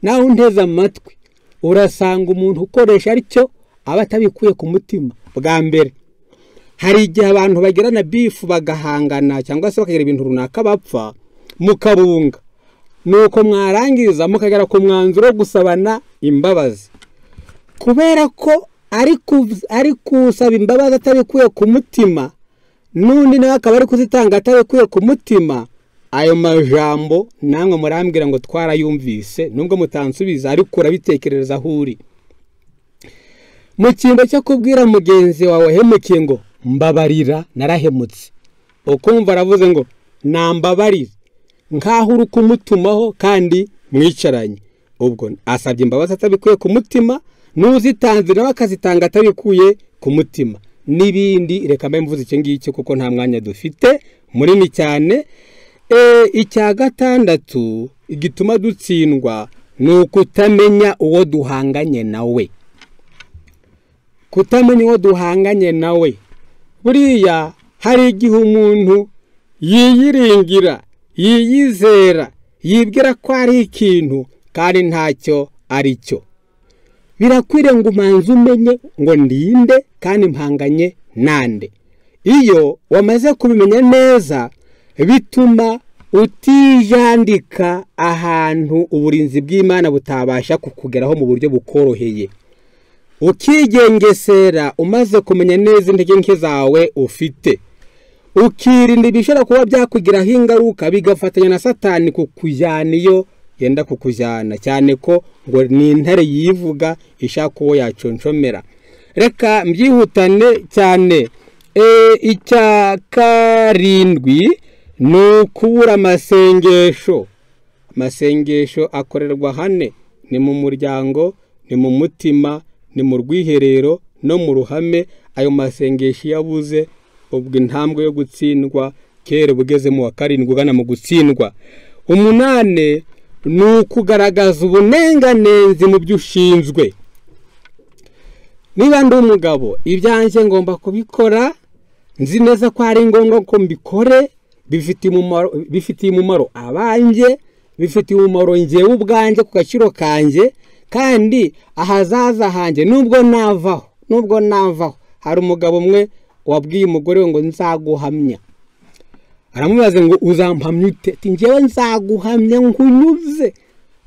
nawe unteze amatwi urasanga umuntu ukoresha aricyo aba atabikuye ku mutima. Bwa mbere hari igihe abantu bagirana bifu bagahangana cyangwa se bakagira ibintu runaka bapfa mukabunga, nuko mwarangiza mukagera ku mwanzuro wo gusabana imbabazi. Kubera ko Ari kusaba imbabazi atabikuye ku mutima, n'undi nawe akaba ari kuzitanga atabikuye ku mutima. Ayo majambo namwe murambwira ngo twarayumvise, nubwo mutansubiza ariko urabitekerereza aho uri. Mu cyimbo cyo kubwira mugenzi wawe wahemukiye ngo mbabarira narahemutse, ukumva aravuze ngo nambabarire, nkaho uri kumutumaho kandi mwicaranye. Ubwo asabye imbabazi atabikuye ku mutima, n'uzitanze nawe akazitanga atabikuye ku mutima. N'ibindi reka mbe mvuze icyo ngicyo kuko nta mwanya dufite munini cyane. Icya gatandatu igituma dutsindwa ni ukutamenya uwo duhanganye nawe. Kutamenya uwo duhanganye nawe, buriya hari igihe umuntu yiyiringira, yiyizera, yibwira ko ari ikintu kandi ntacyo ari cyo. Birakwiriye ngo umanze umenye ngo ndinde kandi mpanganye nande. Iyo wamaze kubimenya neza bituma utijandika ahantu uburinzi bw'Imana butabasha kukugeraho mu buryo bukoroheye. Ukigengesera umaze kumenya neza intege nke zawe ufite, ukirinda ibishobora kuba byakugiraho ingaruka bigafatanya na Satani kukujyana iyo yenda kukujyana, cyane ko ngo ni intare yivuga ishaka uwo yaconshomera. Reka mbyihutane cyane. Icya karindwi ni ukubura amasengesho. Amasengesho akorerwa hane: ni mu muryango, ni mu mutima, ni mu rwiherero no mu ruhame. Ayo masengesho yabuze, ubwo intambwe yo gutsindwa kera bugeze mu wa karindwi ugana mu gutsindwa. 8 ni ukugaragaza ubunenganenzi mu byo ushinzwe. Niba ndi umugabo, ibyanjye ngomba kubikora, nzi neza ko ari ngombwa ko mbikore, bifitiye umumaro abanjye, bifitiye umumaro njyewe ubwanjye ku gaciro kanjye, kandi ahazaza hanjye nubwo navaho. Hari umugabo umwe wabwiye umugore we ngo nzaguhamya. Aramubaza ngo uzampamya ute? Ati njyewe nzaguhamya nkunyuze.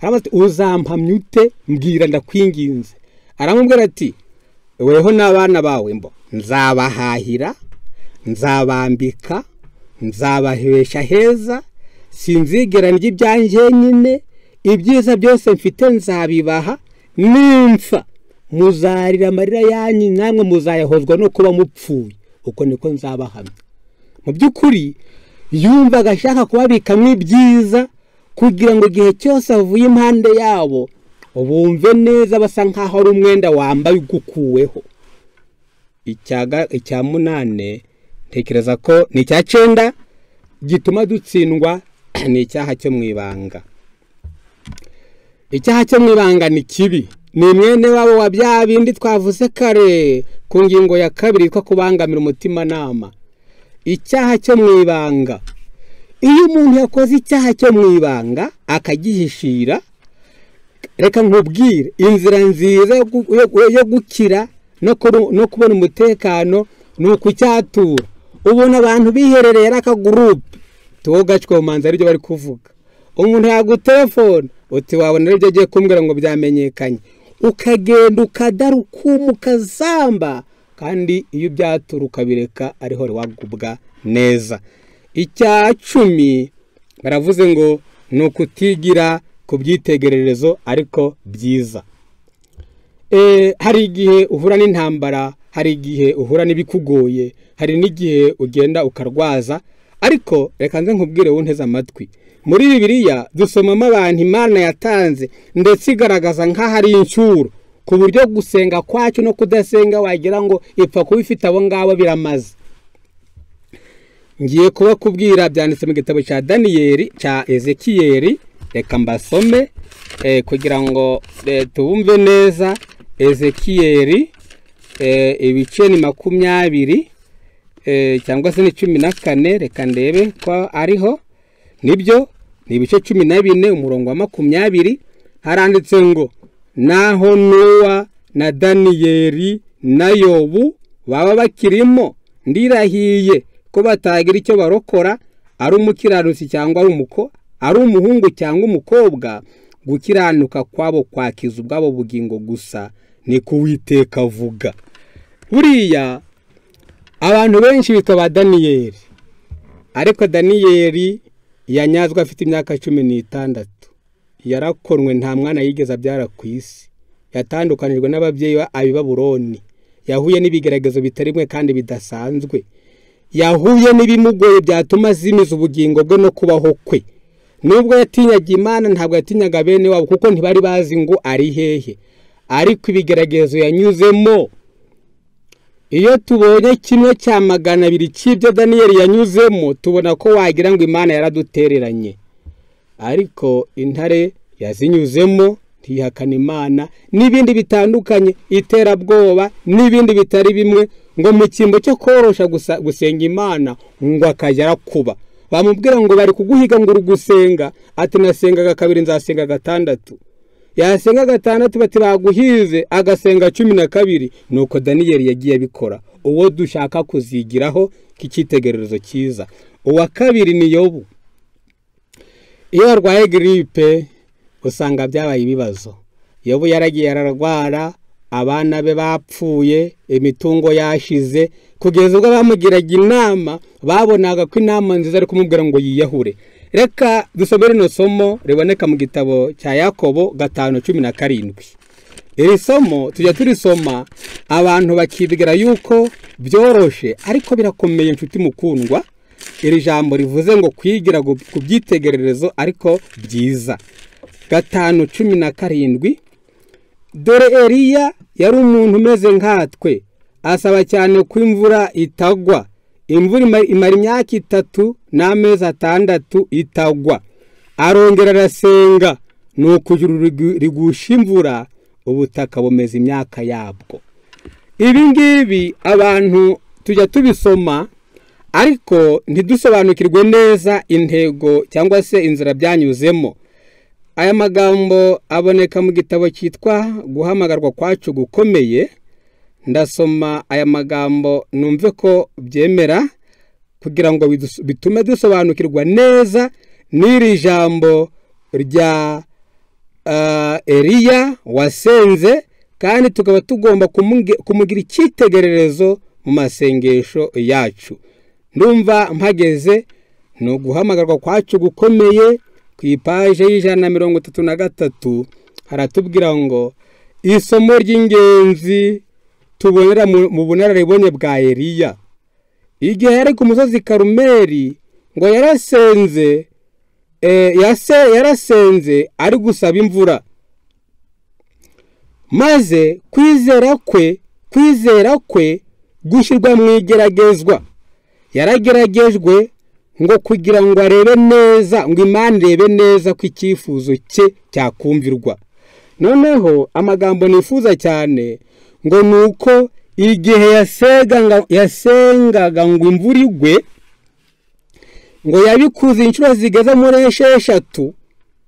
Aramubaza ati uzampamya ute? Mbwira ndakwinginze. Aramubwira ati weho n'abana bawe mbo nzabahahira, nzabambika, nzabahesha heza, sinzigera ndya ibyanjye nyine, ibyiza byose mfite nzabibaha, nimpfa muzarira amarira yanyu namwe muzayahozwa no kuba mupfuye, uko niko nzabahamya. Mu by'ukuri yumvaga ashaka kubabikamo ibyiza kugira ngo igihe cyose avuye impande yabo bumve neza, basa nkaho ari umwenda wambaye ugukuweho. Icya 8 ntekereza ko ni icya 9 gituma dutsindwa, ni icyaha cyo mu ibanga. Icyaha cyo mu ibanga ni kibi, ni mwene wabo wa bya bindi twavuze kare ku ngingo ya 2 yitwa kubangamira umutimanama. Icyaha cyo mu ibanga, iyo umuntu yakoze icyaha cyo mu ibanga akagihishira, reka nkubwire inzira nziza yo gukira no kubona umutekano ni ukucyatura. Ubona abantu biherereye ari akagurupe tuwo manza aribyo bari kuvuga. Umuntu yagutelefone uti wabona aribyo agiye kumbwira ngo byamenyekanye, ukagenda ukadaruka ukazamba, kandi iyo ubyatura ukabireka ariho wagubwa neza. Icya 10 baravuze ngo ni ukutigira ku byitegererezo ariko byiza. Hari igihe uhura n'intambara, hari igihe uhura n'ibikugoye, hari n'igihe ugenda ukarwaza, ariko reka nze nkubwire wunteze amatwi. Muri Bibiliya dusomamo abantu Imana yatanze ndetse igaragaza nk'aho ari incyuro, ku buryo gusenga kwacu no kudasenga wagira ngo ipfa kuba ifite abo ngabo biramaze. Ngiye kubakubwira byanditse mu gitabo cya Daniyeli, cya Ezekiyeli. Reka mbasome kugira ngo tubumve neza. Ezekiyeli ibice ni 20 cyangwa se ni 14, reka ndebe ko ariho. Nibyo ni ibice 14 umurongo wa 20, haranditse ngo naho Nowa na Daniyeli na Yobu baba bakirimo, ndirahiye ko batagira icyo barokora, ari umukiranutsi cyangwa ari umuhungu cyangwa umukobwa, gukiranuka kwabo kwakiza ubwabo bugingo gusa, Ni ko Uwiteka avuga. Buriya abantu benshi bitwa ba Daniyeli, ariko Daniyeli yanyazwe afite imyaka 16. Yarakonwe, nta mwana yigeze abyara ku isi. Yatandukanijwe n'ababyeyi be ab'i Babuloni. Yahuye n'ibigeragezo bitari bimwe kandi bidasanzwe. Yahuye n'ibimugoye byatuma azimiza ubugingo bwe no kubaho kwe. Nubwo yatinyaga Imana, ntabwo yatinyaga bene wabo, kuko ntibari bazi ngo ari hehe. Ariko ibigeragezo yanyuzemo, iyo tubonye 1/200 cy'ibyo Daniyeli yanyuzemo, tubona ko wagira ngo Imana yaradutereranye. Ariko intare yazinyuzemo ntihakana Imana, n'ibindi bitandukanye, iterabwoba n'ibindi bitari bimwe, ngo mu cyimbo cyo korosha gusenga Imana ngo akajya arakuba. Bamubwira ngo bari kuguhiga ngo uri gusenga, ati nasengaga kabiri nzasenga gatandatu. Yasenga gatandatu bati baguhize, agasenga 12. Nuko Daniyeli yagiye abikora. Uwo dushaka kuzigiraho k'icyitegererezo cyiza. Uwa kabiri ni Yobu. Iyo arwaye gripe usanga byabaye ibibazo. Yobu yaragiye ararwara, abana be bapfuye, imitungo yashize, kugeza ubwo bamugiraga inama babonaga ko inama nziza ari kumubwira ngo yiyahure. Reka dusome rino somo riboneka mu gitabo cya Yakobo 5:17. Iri somo tujya turisoma abantu bakibwira yuko byoroshe, ariko birakomeye inshuti mukundwa. Iri jambo rivuze ngo kwigira ku byitegererezo ariko byiza. 5:17. Dore Eliya yari umuntu umeze nkatwe, asaba cyane ko imvura itagwa. Imvura imara imyaka 3 n'amezi 6 itagwa. Arongera arasenga, nuko ijuru rigusha imvura, ubutaka bumeza imyaka yabwo. Ibi ngibi abantu tujya tubisoma, ariko ntidusobanukirwe neza intego cyangwa se inzira byanyuzemo. Aya magambo aboneka mu gitabo cyitwa Guhamagarwa Kwacu Gukomeye. Ndasoma aya magambo numve ko byemera, kugira ngo bitume dusobanukirwa neza n'iri jambo rya Eliya wasenze, kandi tukaba tugomba kumugira icyitegererezo mu masengesho yacu. Ndumva mpageze ni uguhamagarwa kwacu gukomeye. Ku ipaje y'133 haratubwira ngo isomo ry'ingenzi tubonera mu bunararibonye bwa Eliya. Igihe yari ku musozi Karumeli, ngo yarasenze, yarasenze ari gusaba imvura, maze kwizera kwe gushyirwa mu igeragezwa. Yarageragejwe ngo kugira ngo arebe neza, ngo Imana irebe neza ko icyifuzo cye cyakumvirwa. Noneho amagambo nifuza cyane ngo nuko igihe yasengaga ngo imvura igwe, ngo yabikuze inshuro zigeze muri 6,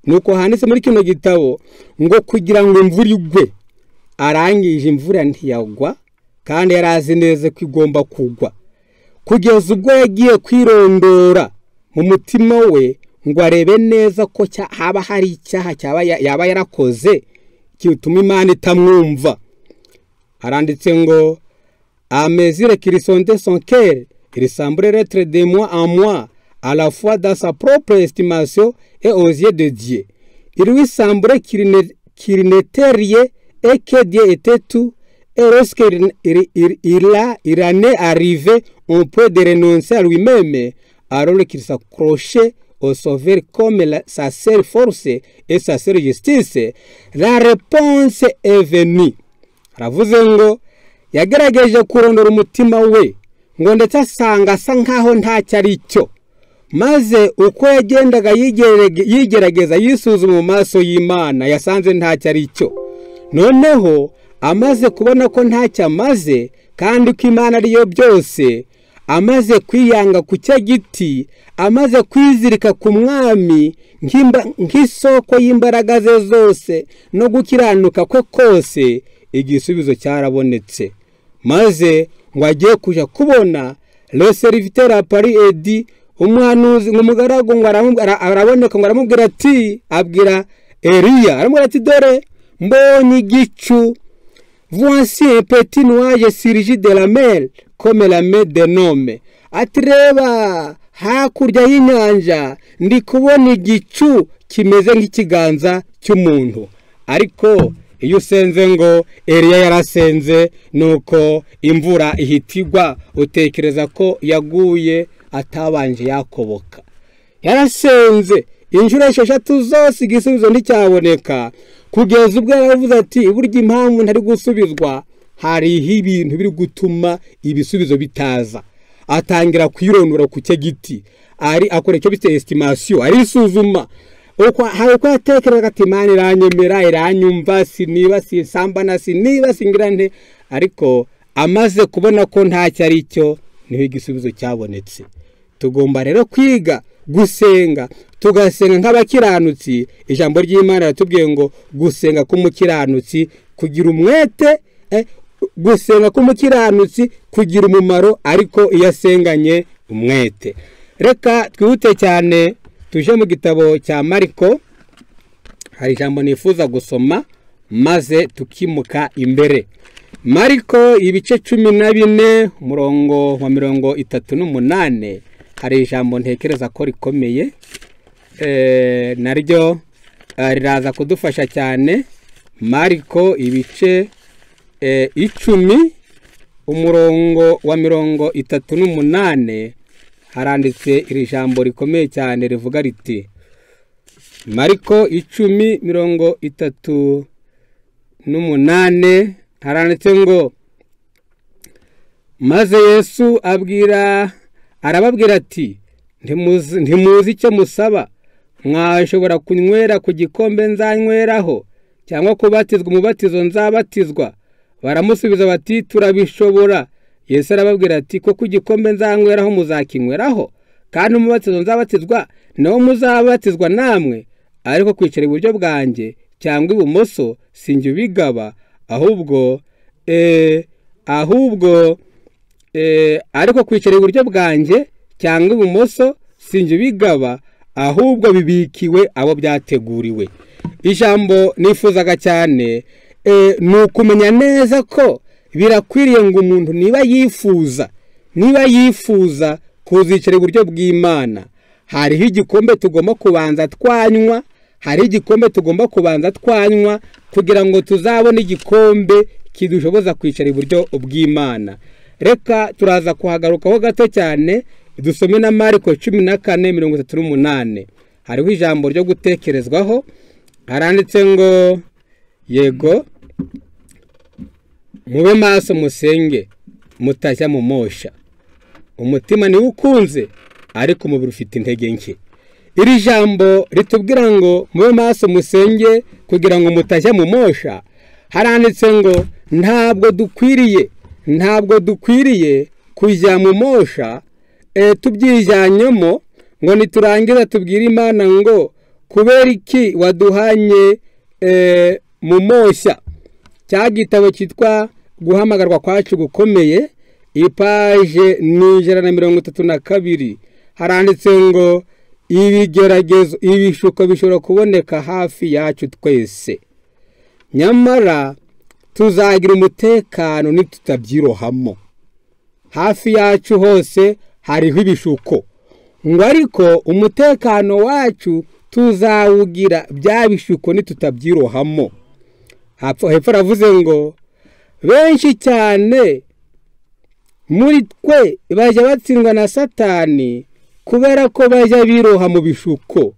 nuko handitse muri kino gitabo ngo kugira ngo imvura igwe. Arangije imvura ntiyagwa, kandi yarazi neza ko igomba kugwa, kugeza ubwo yagiye kwirondora mu mutima we ngo arebe neza ko haba hari icyaha yaba yarakoze gituma Imana itamwumva. Haranditse ngo à mesure qu'il sondait son cœur, il semblait être de mois en mois, à la fois dans sa propre estimation et aux yeux de Dieu. Il lui semblait qu'il n'était rien et que Dieu était tout. Et lorsqu'il il en est arrivé au point de renoncer à lui-même, alors qu'il s'accrochait au Sauveur comme sa seule force et sa seule justice, la réponse est venue. Aravuze ngo yagerageje kurondora umutima we, ngo ndetse asanga asa nkaho ntacyo ari cyo. Maze uko yagendaga yigerageza yisuzuma mu maso y'Imana, yasanze ntacyo ari cyo. Noneho amaze kubona ko ntacyo amaze, kandi ko Imana ariyo byose, amaze kwiyanga ku cyo giti, amaze kwizirika ku mwami nk'isoko y'imbaraga ze zose no gukiranuka kwe kose, igisubizo cyarabonetse. Maze ngo agiye kuja kubona le serviteur apparut et dit, umuhanuzi umugaragu ngo araboneka ngo aramubwira ati, abwira Eliya aramubwira ati, dore mbonye igicu Voici un petit nuage surgit de la mer comme la main d'un homme. Ati reba hakurya y'inyanja ndi kubona igicu kimeze nk'ikiganza cy'umuntu. Ariko iyo usenze ngo Eliya yarasenze nuko imvura ihitigwa, utekereza ko yaguye atabanje yakoboka. Yarasenze inshuro 6 zose igisubizo nticyaboneka, kugeza ubwo yaravuze ati burya impamvu ntari gusubizwa hariho ibintu biri gutuma ibisubizo bitaza. Atangira kwironora ku cye giti, ari akora icyo bita estimation, arisuzuma uko hari uko yatekerezaga ati Imana iranyemera, iranyumva, siniba sinsambana, siniba singira nte. Ariko amaze kubona ko ntacyo ari cyo, niho igisubizo cyabonetse. Tugomba rero kwiga gusenga, tugasenga nk'abakiranutsi. Ijambo ry'Imana riratubwiye ngo gusenga k'umukiranutsi kugira umwete, gusenga k'umukiranutsi kugira umumaro, ariko iyo asenganye umwete. Reka twihute cyane tuje mu gitabo cya Mariko, hari ijambo nifuza gusoma maze tukimuka imbere. Mariko ibice 14 umurongo wa 38, hari ijambo ntekereza ko rikomeye, naryo riraza kudufasha cyane. Mariko ibice 10 umurongo wa 38, haranditse iri jambo rikomeye cyane rivuga riti, Mariko 10:38, haranditse ngo maze Yesu arababwira ati ntimuzi icyo musaba, mwashobora kunywera ku gikombe nzanyweraho, cyangwa kubatizwa umubatizo nzabatizwa? Baramusubiza bati turabishobora. Yesu arababwira ati koko igikombe nzanyweraho muzakinyweraho, kandi umubatizo nzabatizwa nawo muzabatizwa namwe, ariko kwicara iburyo bwanjye cyangwa ibumoso sinjye ubigaba, ahubwo ariko kwicara iburyo bwanjye cyangwa ibumoso sinjye ubigaba, ahubwo bibikiwe abo byateguriwe. Ijambo nifuzaga cyane ni ukumenya neza ko birakwiriye ngo umuntu niba yifuza kuzicara iburyo bw'Imana, hariho igikombe tugomba kubanza twanywa, hari igikombe tugomba kubanza twanywa kugira ngo tuzabone igikombe kidushoboza kwicara iburyo bw'Imana. Reka turaza kuhagarukaho gato cyane, dusome na Mariko 14:38. Hariho ijambo ryo gutekerezwaho, haranditse ngo yego mube maso musenge mutajya mu mosha, umutima niwo ukunze ariko umubiri ufite intege nke. Iri jambo ritubwira ngo mube maso musenge kugira ngo mutajya mu mosha, haranditse ngo ntabwo dukwiriye kujya mu mosha tubyijyanyemo ngo niturangiza tubwire Imana ngo kubera iki waduhanye mu mosha. Cya gitabo cyitwa guhamagarwa kwacu gukomeye, ipaje ni 132, haranditse ngo ibigeragezo ibishuko bishobora kuboneka hafi yacu twese, nyamara tuzagira umutekano nitutabyirohamo. Hafi yacu hose hariho ibishuko, ngo ariko umutekano wacu tuzawugira bya bishuko nitutabyirohamo. Hepfo aravuze ngo benshi cyane muri twe bajya batsindwa na Satani kubera ko bajya biroha mu bishuko.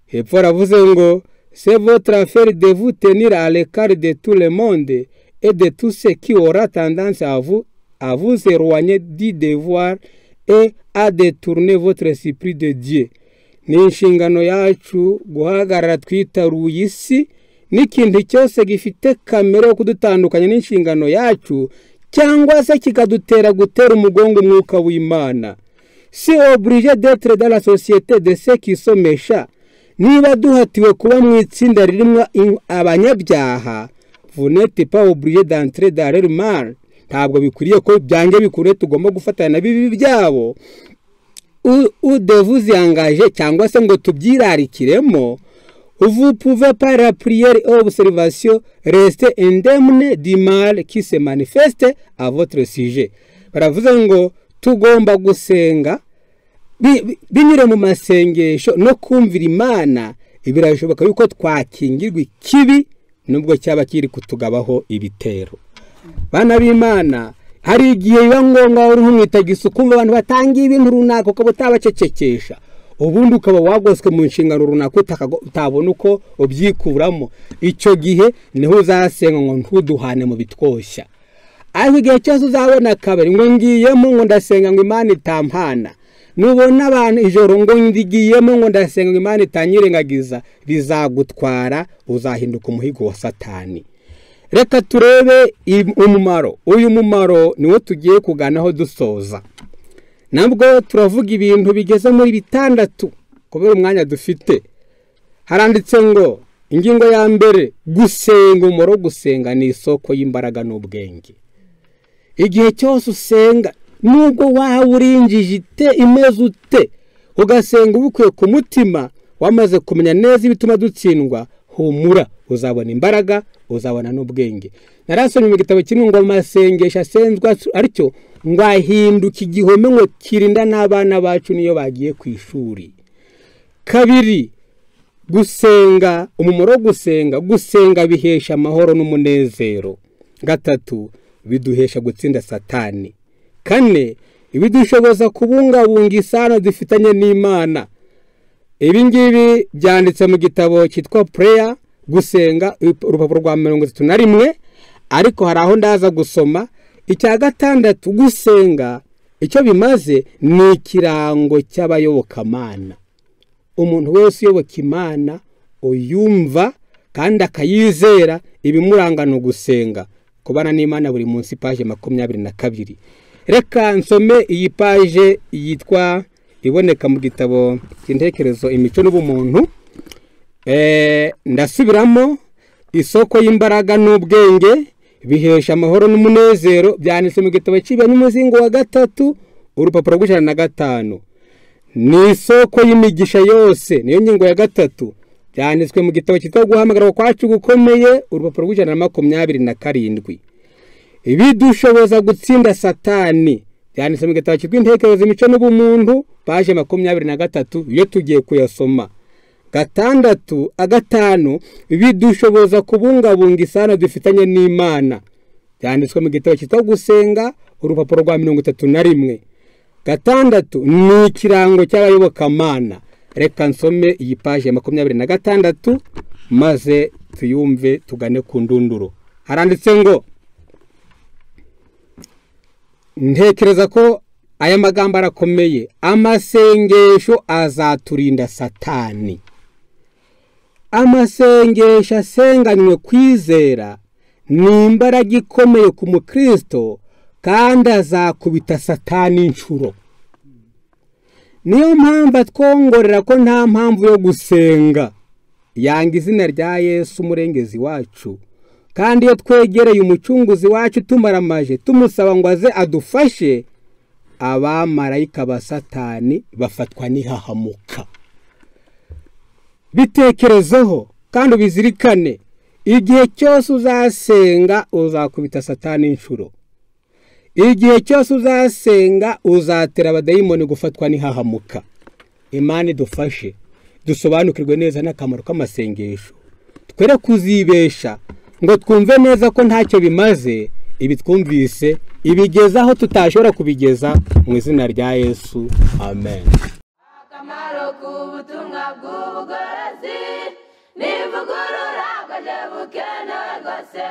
Hepfo aravuze ngo c'est votre affaire de vous tenir à l'écart de tout le monde et de tout ce qui aura tendance à vous éloigner du devoir et à détourner votre esprit de Dieu. Ni inshingano yacu guhagarara twitaruye isi n'ikintu cyose gifite kamere yo kudutandukanya n'inshingano yacu, cyangwa se kikadutera gutera umugongo umwuka w'Imana. Si obligé d'être dans la société de ceux qui sont méchants, niba duhatiwe kuba mu itsinda ririmo abanyabyaha, vous n'êtes pas obligé d'entrer dans leur mal. Ntabwo bikwiriye ko byange bikure tugomba gufatana na bibi byabo, ou de vous engager cyangwa se ngo tubyirarikiremo, Vous pouvez par la prière et observation rester indemne du mal qui se manifeste à votre sujet. Baravuze ngo tugomba gusenga binyure mu masengesho no kumvira Imana, ibirashoboka yuko twakingirwa ikibi nubwo cyaba kiri kutugabaho ibitero. Bana b'Imana, hari igihe biba ngombwa uri nk'umwitagisi ukumva abantu batangiye ibintu runaka ukaba utabacecekesha, ubundi ukaba wagoswe mu nshingano runaka utabona uko ubyikuramo. Icyo gihe niho uzasenga ngo ntuduhane mu bitwoshya. Ariko igihe cyose uzabona akabari ngo ngiyemo ngo ndasenga ngo Imana itampana, nubona abantu ijoro ngo ndigiyemo ngo ndasenga ngo Imana itanyirengagiza, bizagutwara, uzahinduka umuhigo wa Satani. Reka turebe umumaro. Uyu mumaro niwo tugiye kuganaho dusoza. Nabwo turavuga ibintu bigeze muri 6 kubera umwanya dufite. Haranditse ngo ingingo ya mbere, gusenga. Umumaro gusenga ni isoko y'imbaraga n'ubwenge. Igihe cyose usenga, nubwo waba urinjije ite imeze ute, ugasenga ubikuye ku mutima, wamaze kumenya neza ibituma dutsindwa, humura, uzabona imbaraga, uzabona n'ubwenge. Narasomye mu gitabo kimwe ngo amasengesho asenzwa atyo ngo ahinduka igihome ngo kirinda n'abana bacu niyo bagiye ku ishuri. Kabiri, gusenga, umumaro wo gusenga, gusenga bihesha amahoro n'umunezero. Gatatu, biduhesha gutsinda Satani. Kane, ibidushoboza kubungabunga isano dufitanye n'Imana. Ibi ngibi byanditse mu gitabo cyitwa Prayer, gusenga, urupapuro rwa 31, ariko hari aho ndaza gusoma. Icya gatandatu, gusenga icyo bimaze ni ikirango cy'abayobokamana. Umuntu wese uyoboka Imana, uyumva kandi akayizera, ibimuranga ni ugusenga. Kubana n'Imana buri munsi, paje 22. Reka nsome iyi paje yitwa iboneka mu gitabo cy'intekerezo imico n'ubumuntu. Ndasubiramo, isoko y'imbaraga n'ubwenge bihesha amahoro n'umunezero, byanditse mu gitabo cy'Umuzingo wa 3 urupapuro rw'105. Ni isoko y'imigisha yose, niyo ngingo ya 3, byanditswe mu gitabo cyitwa Guhamagarwa kwacu gukomeye, urupapuro rw'127. Ibidushoboza gutsinda Satani, byanditse mu gitabo cyitwa Intekerezo imico n'ubumuntu, paje 23, iyo tugiye kuyasoma. Gatandatu, agatanu, bidushoboza kubungabunga isano dufitanye n'Imana, byanditswe mu gitabo cyitwa Gusenga, urupapuro rwa 31. Gatandatu, ni ikirango cy'abayobokamana. Reka nsome iyi paje 26 maze tuyumve tugane ku ndunduro. Haranditse ngo ntekereza ko aya magambo arakomeye, amasengesho azaturinda Satani. Amasengesho asenganywe kwizera ni imbaraga ikomeye ku mukristo, kandi azakubita Satani inshuro. Niyo mpamvu atwongorera ko nta mpamvu yo gusenga, yanga izina rya Yesu umurengezi wacu. Kandi iyo twegereye umucunguzi wacu tumaramaje tumusaba ngo aze adufashe, abamarayika ba Satani bafatwa n'ihahamuka. Bitekerezeho kandi ubizirikane, igihe cyose uzasenga uzakubita Satani inshuro. Igihe cyose uzasenga uzatera abadayimoni gufatwa n'ihahamuka. Imana idufashe dusobanukirwe neza n'akamaro k'amasengesho, twere kuzibesha ngo twumve neza ko ntacyo bimaze. Ibi twumvise ibigeza aho tutashobora kubigeza, mu izina rya Yesu, amen. Akamaro k'ubutumwa bw'ubugorozi n'ivugurura bwaje bukenewe rwose,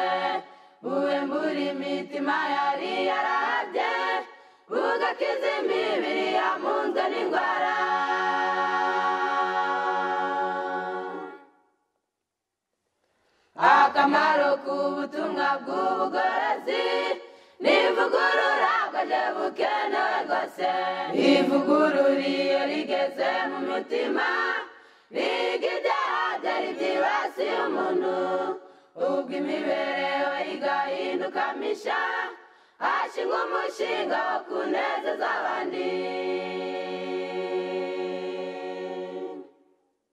buhembura imitima yari yarahabye, bugakiza imibiri yamunzwe n'indwara. Akamaro k'ubutumwa bw'ubugorozi n'ivugurura bwaje bukenewe rwose, ivugurura iyo rigeze mu mutima, riga ibyaha byari byibasiye umuntu, ubwo imibereho igahinduka misha, hashingwa umushinga wo kunezeza abandi.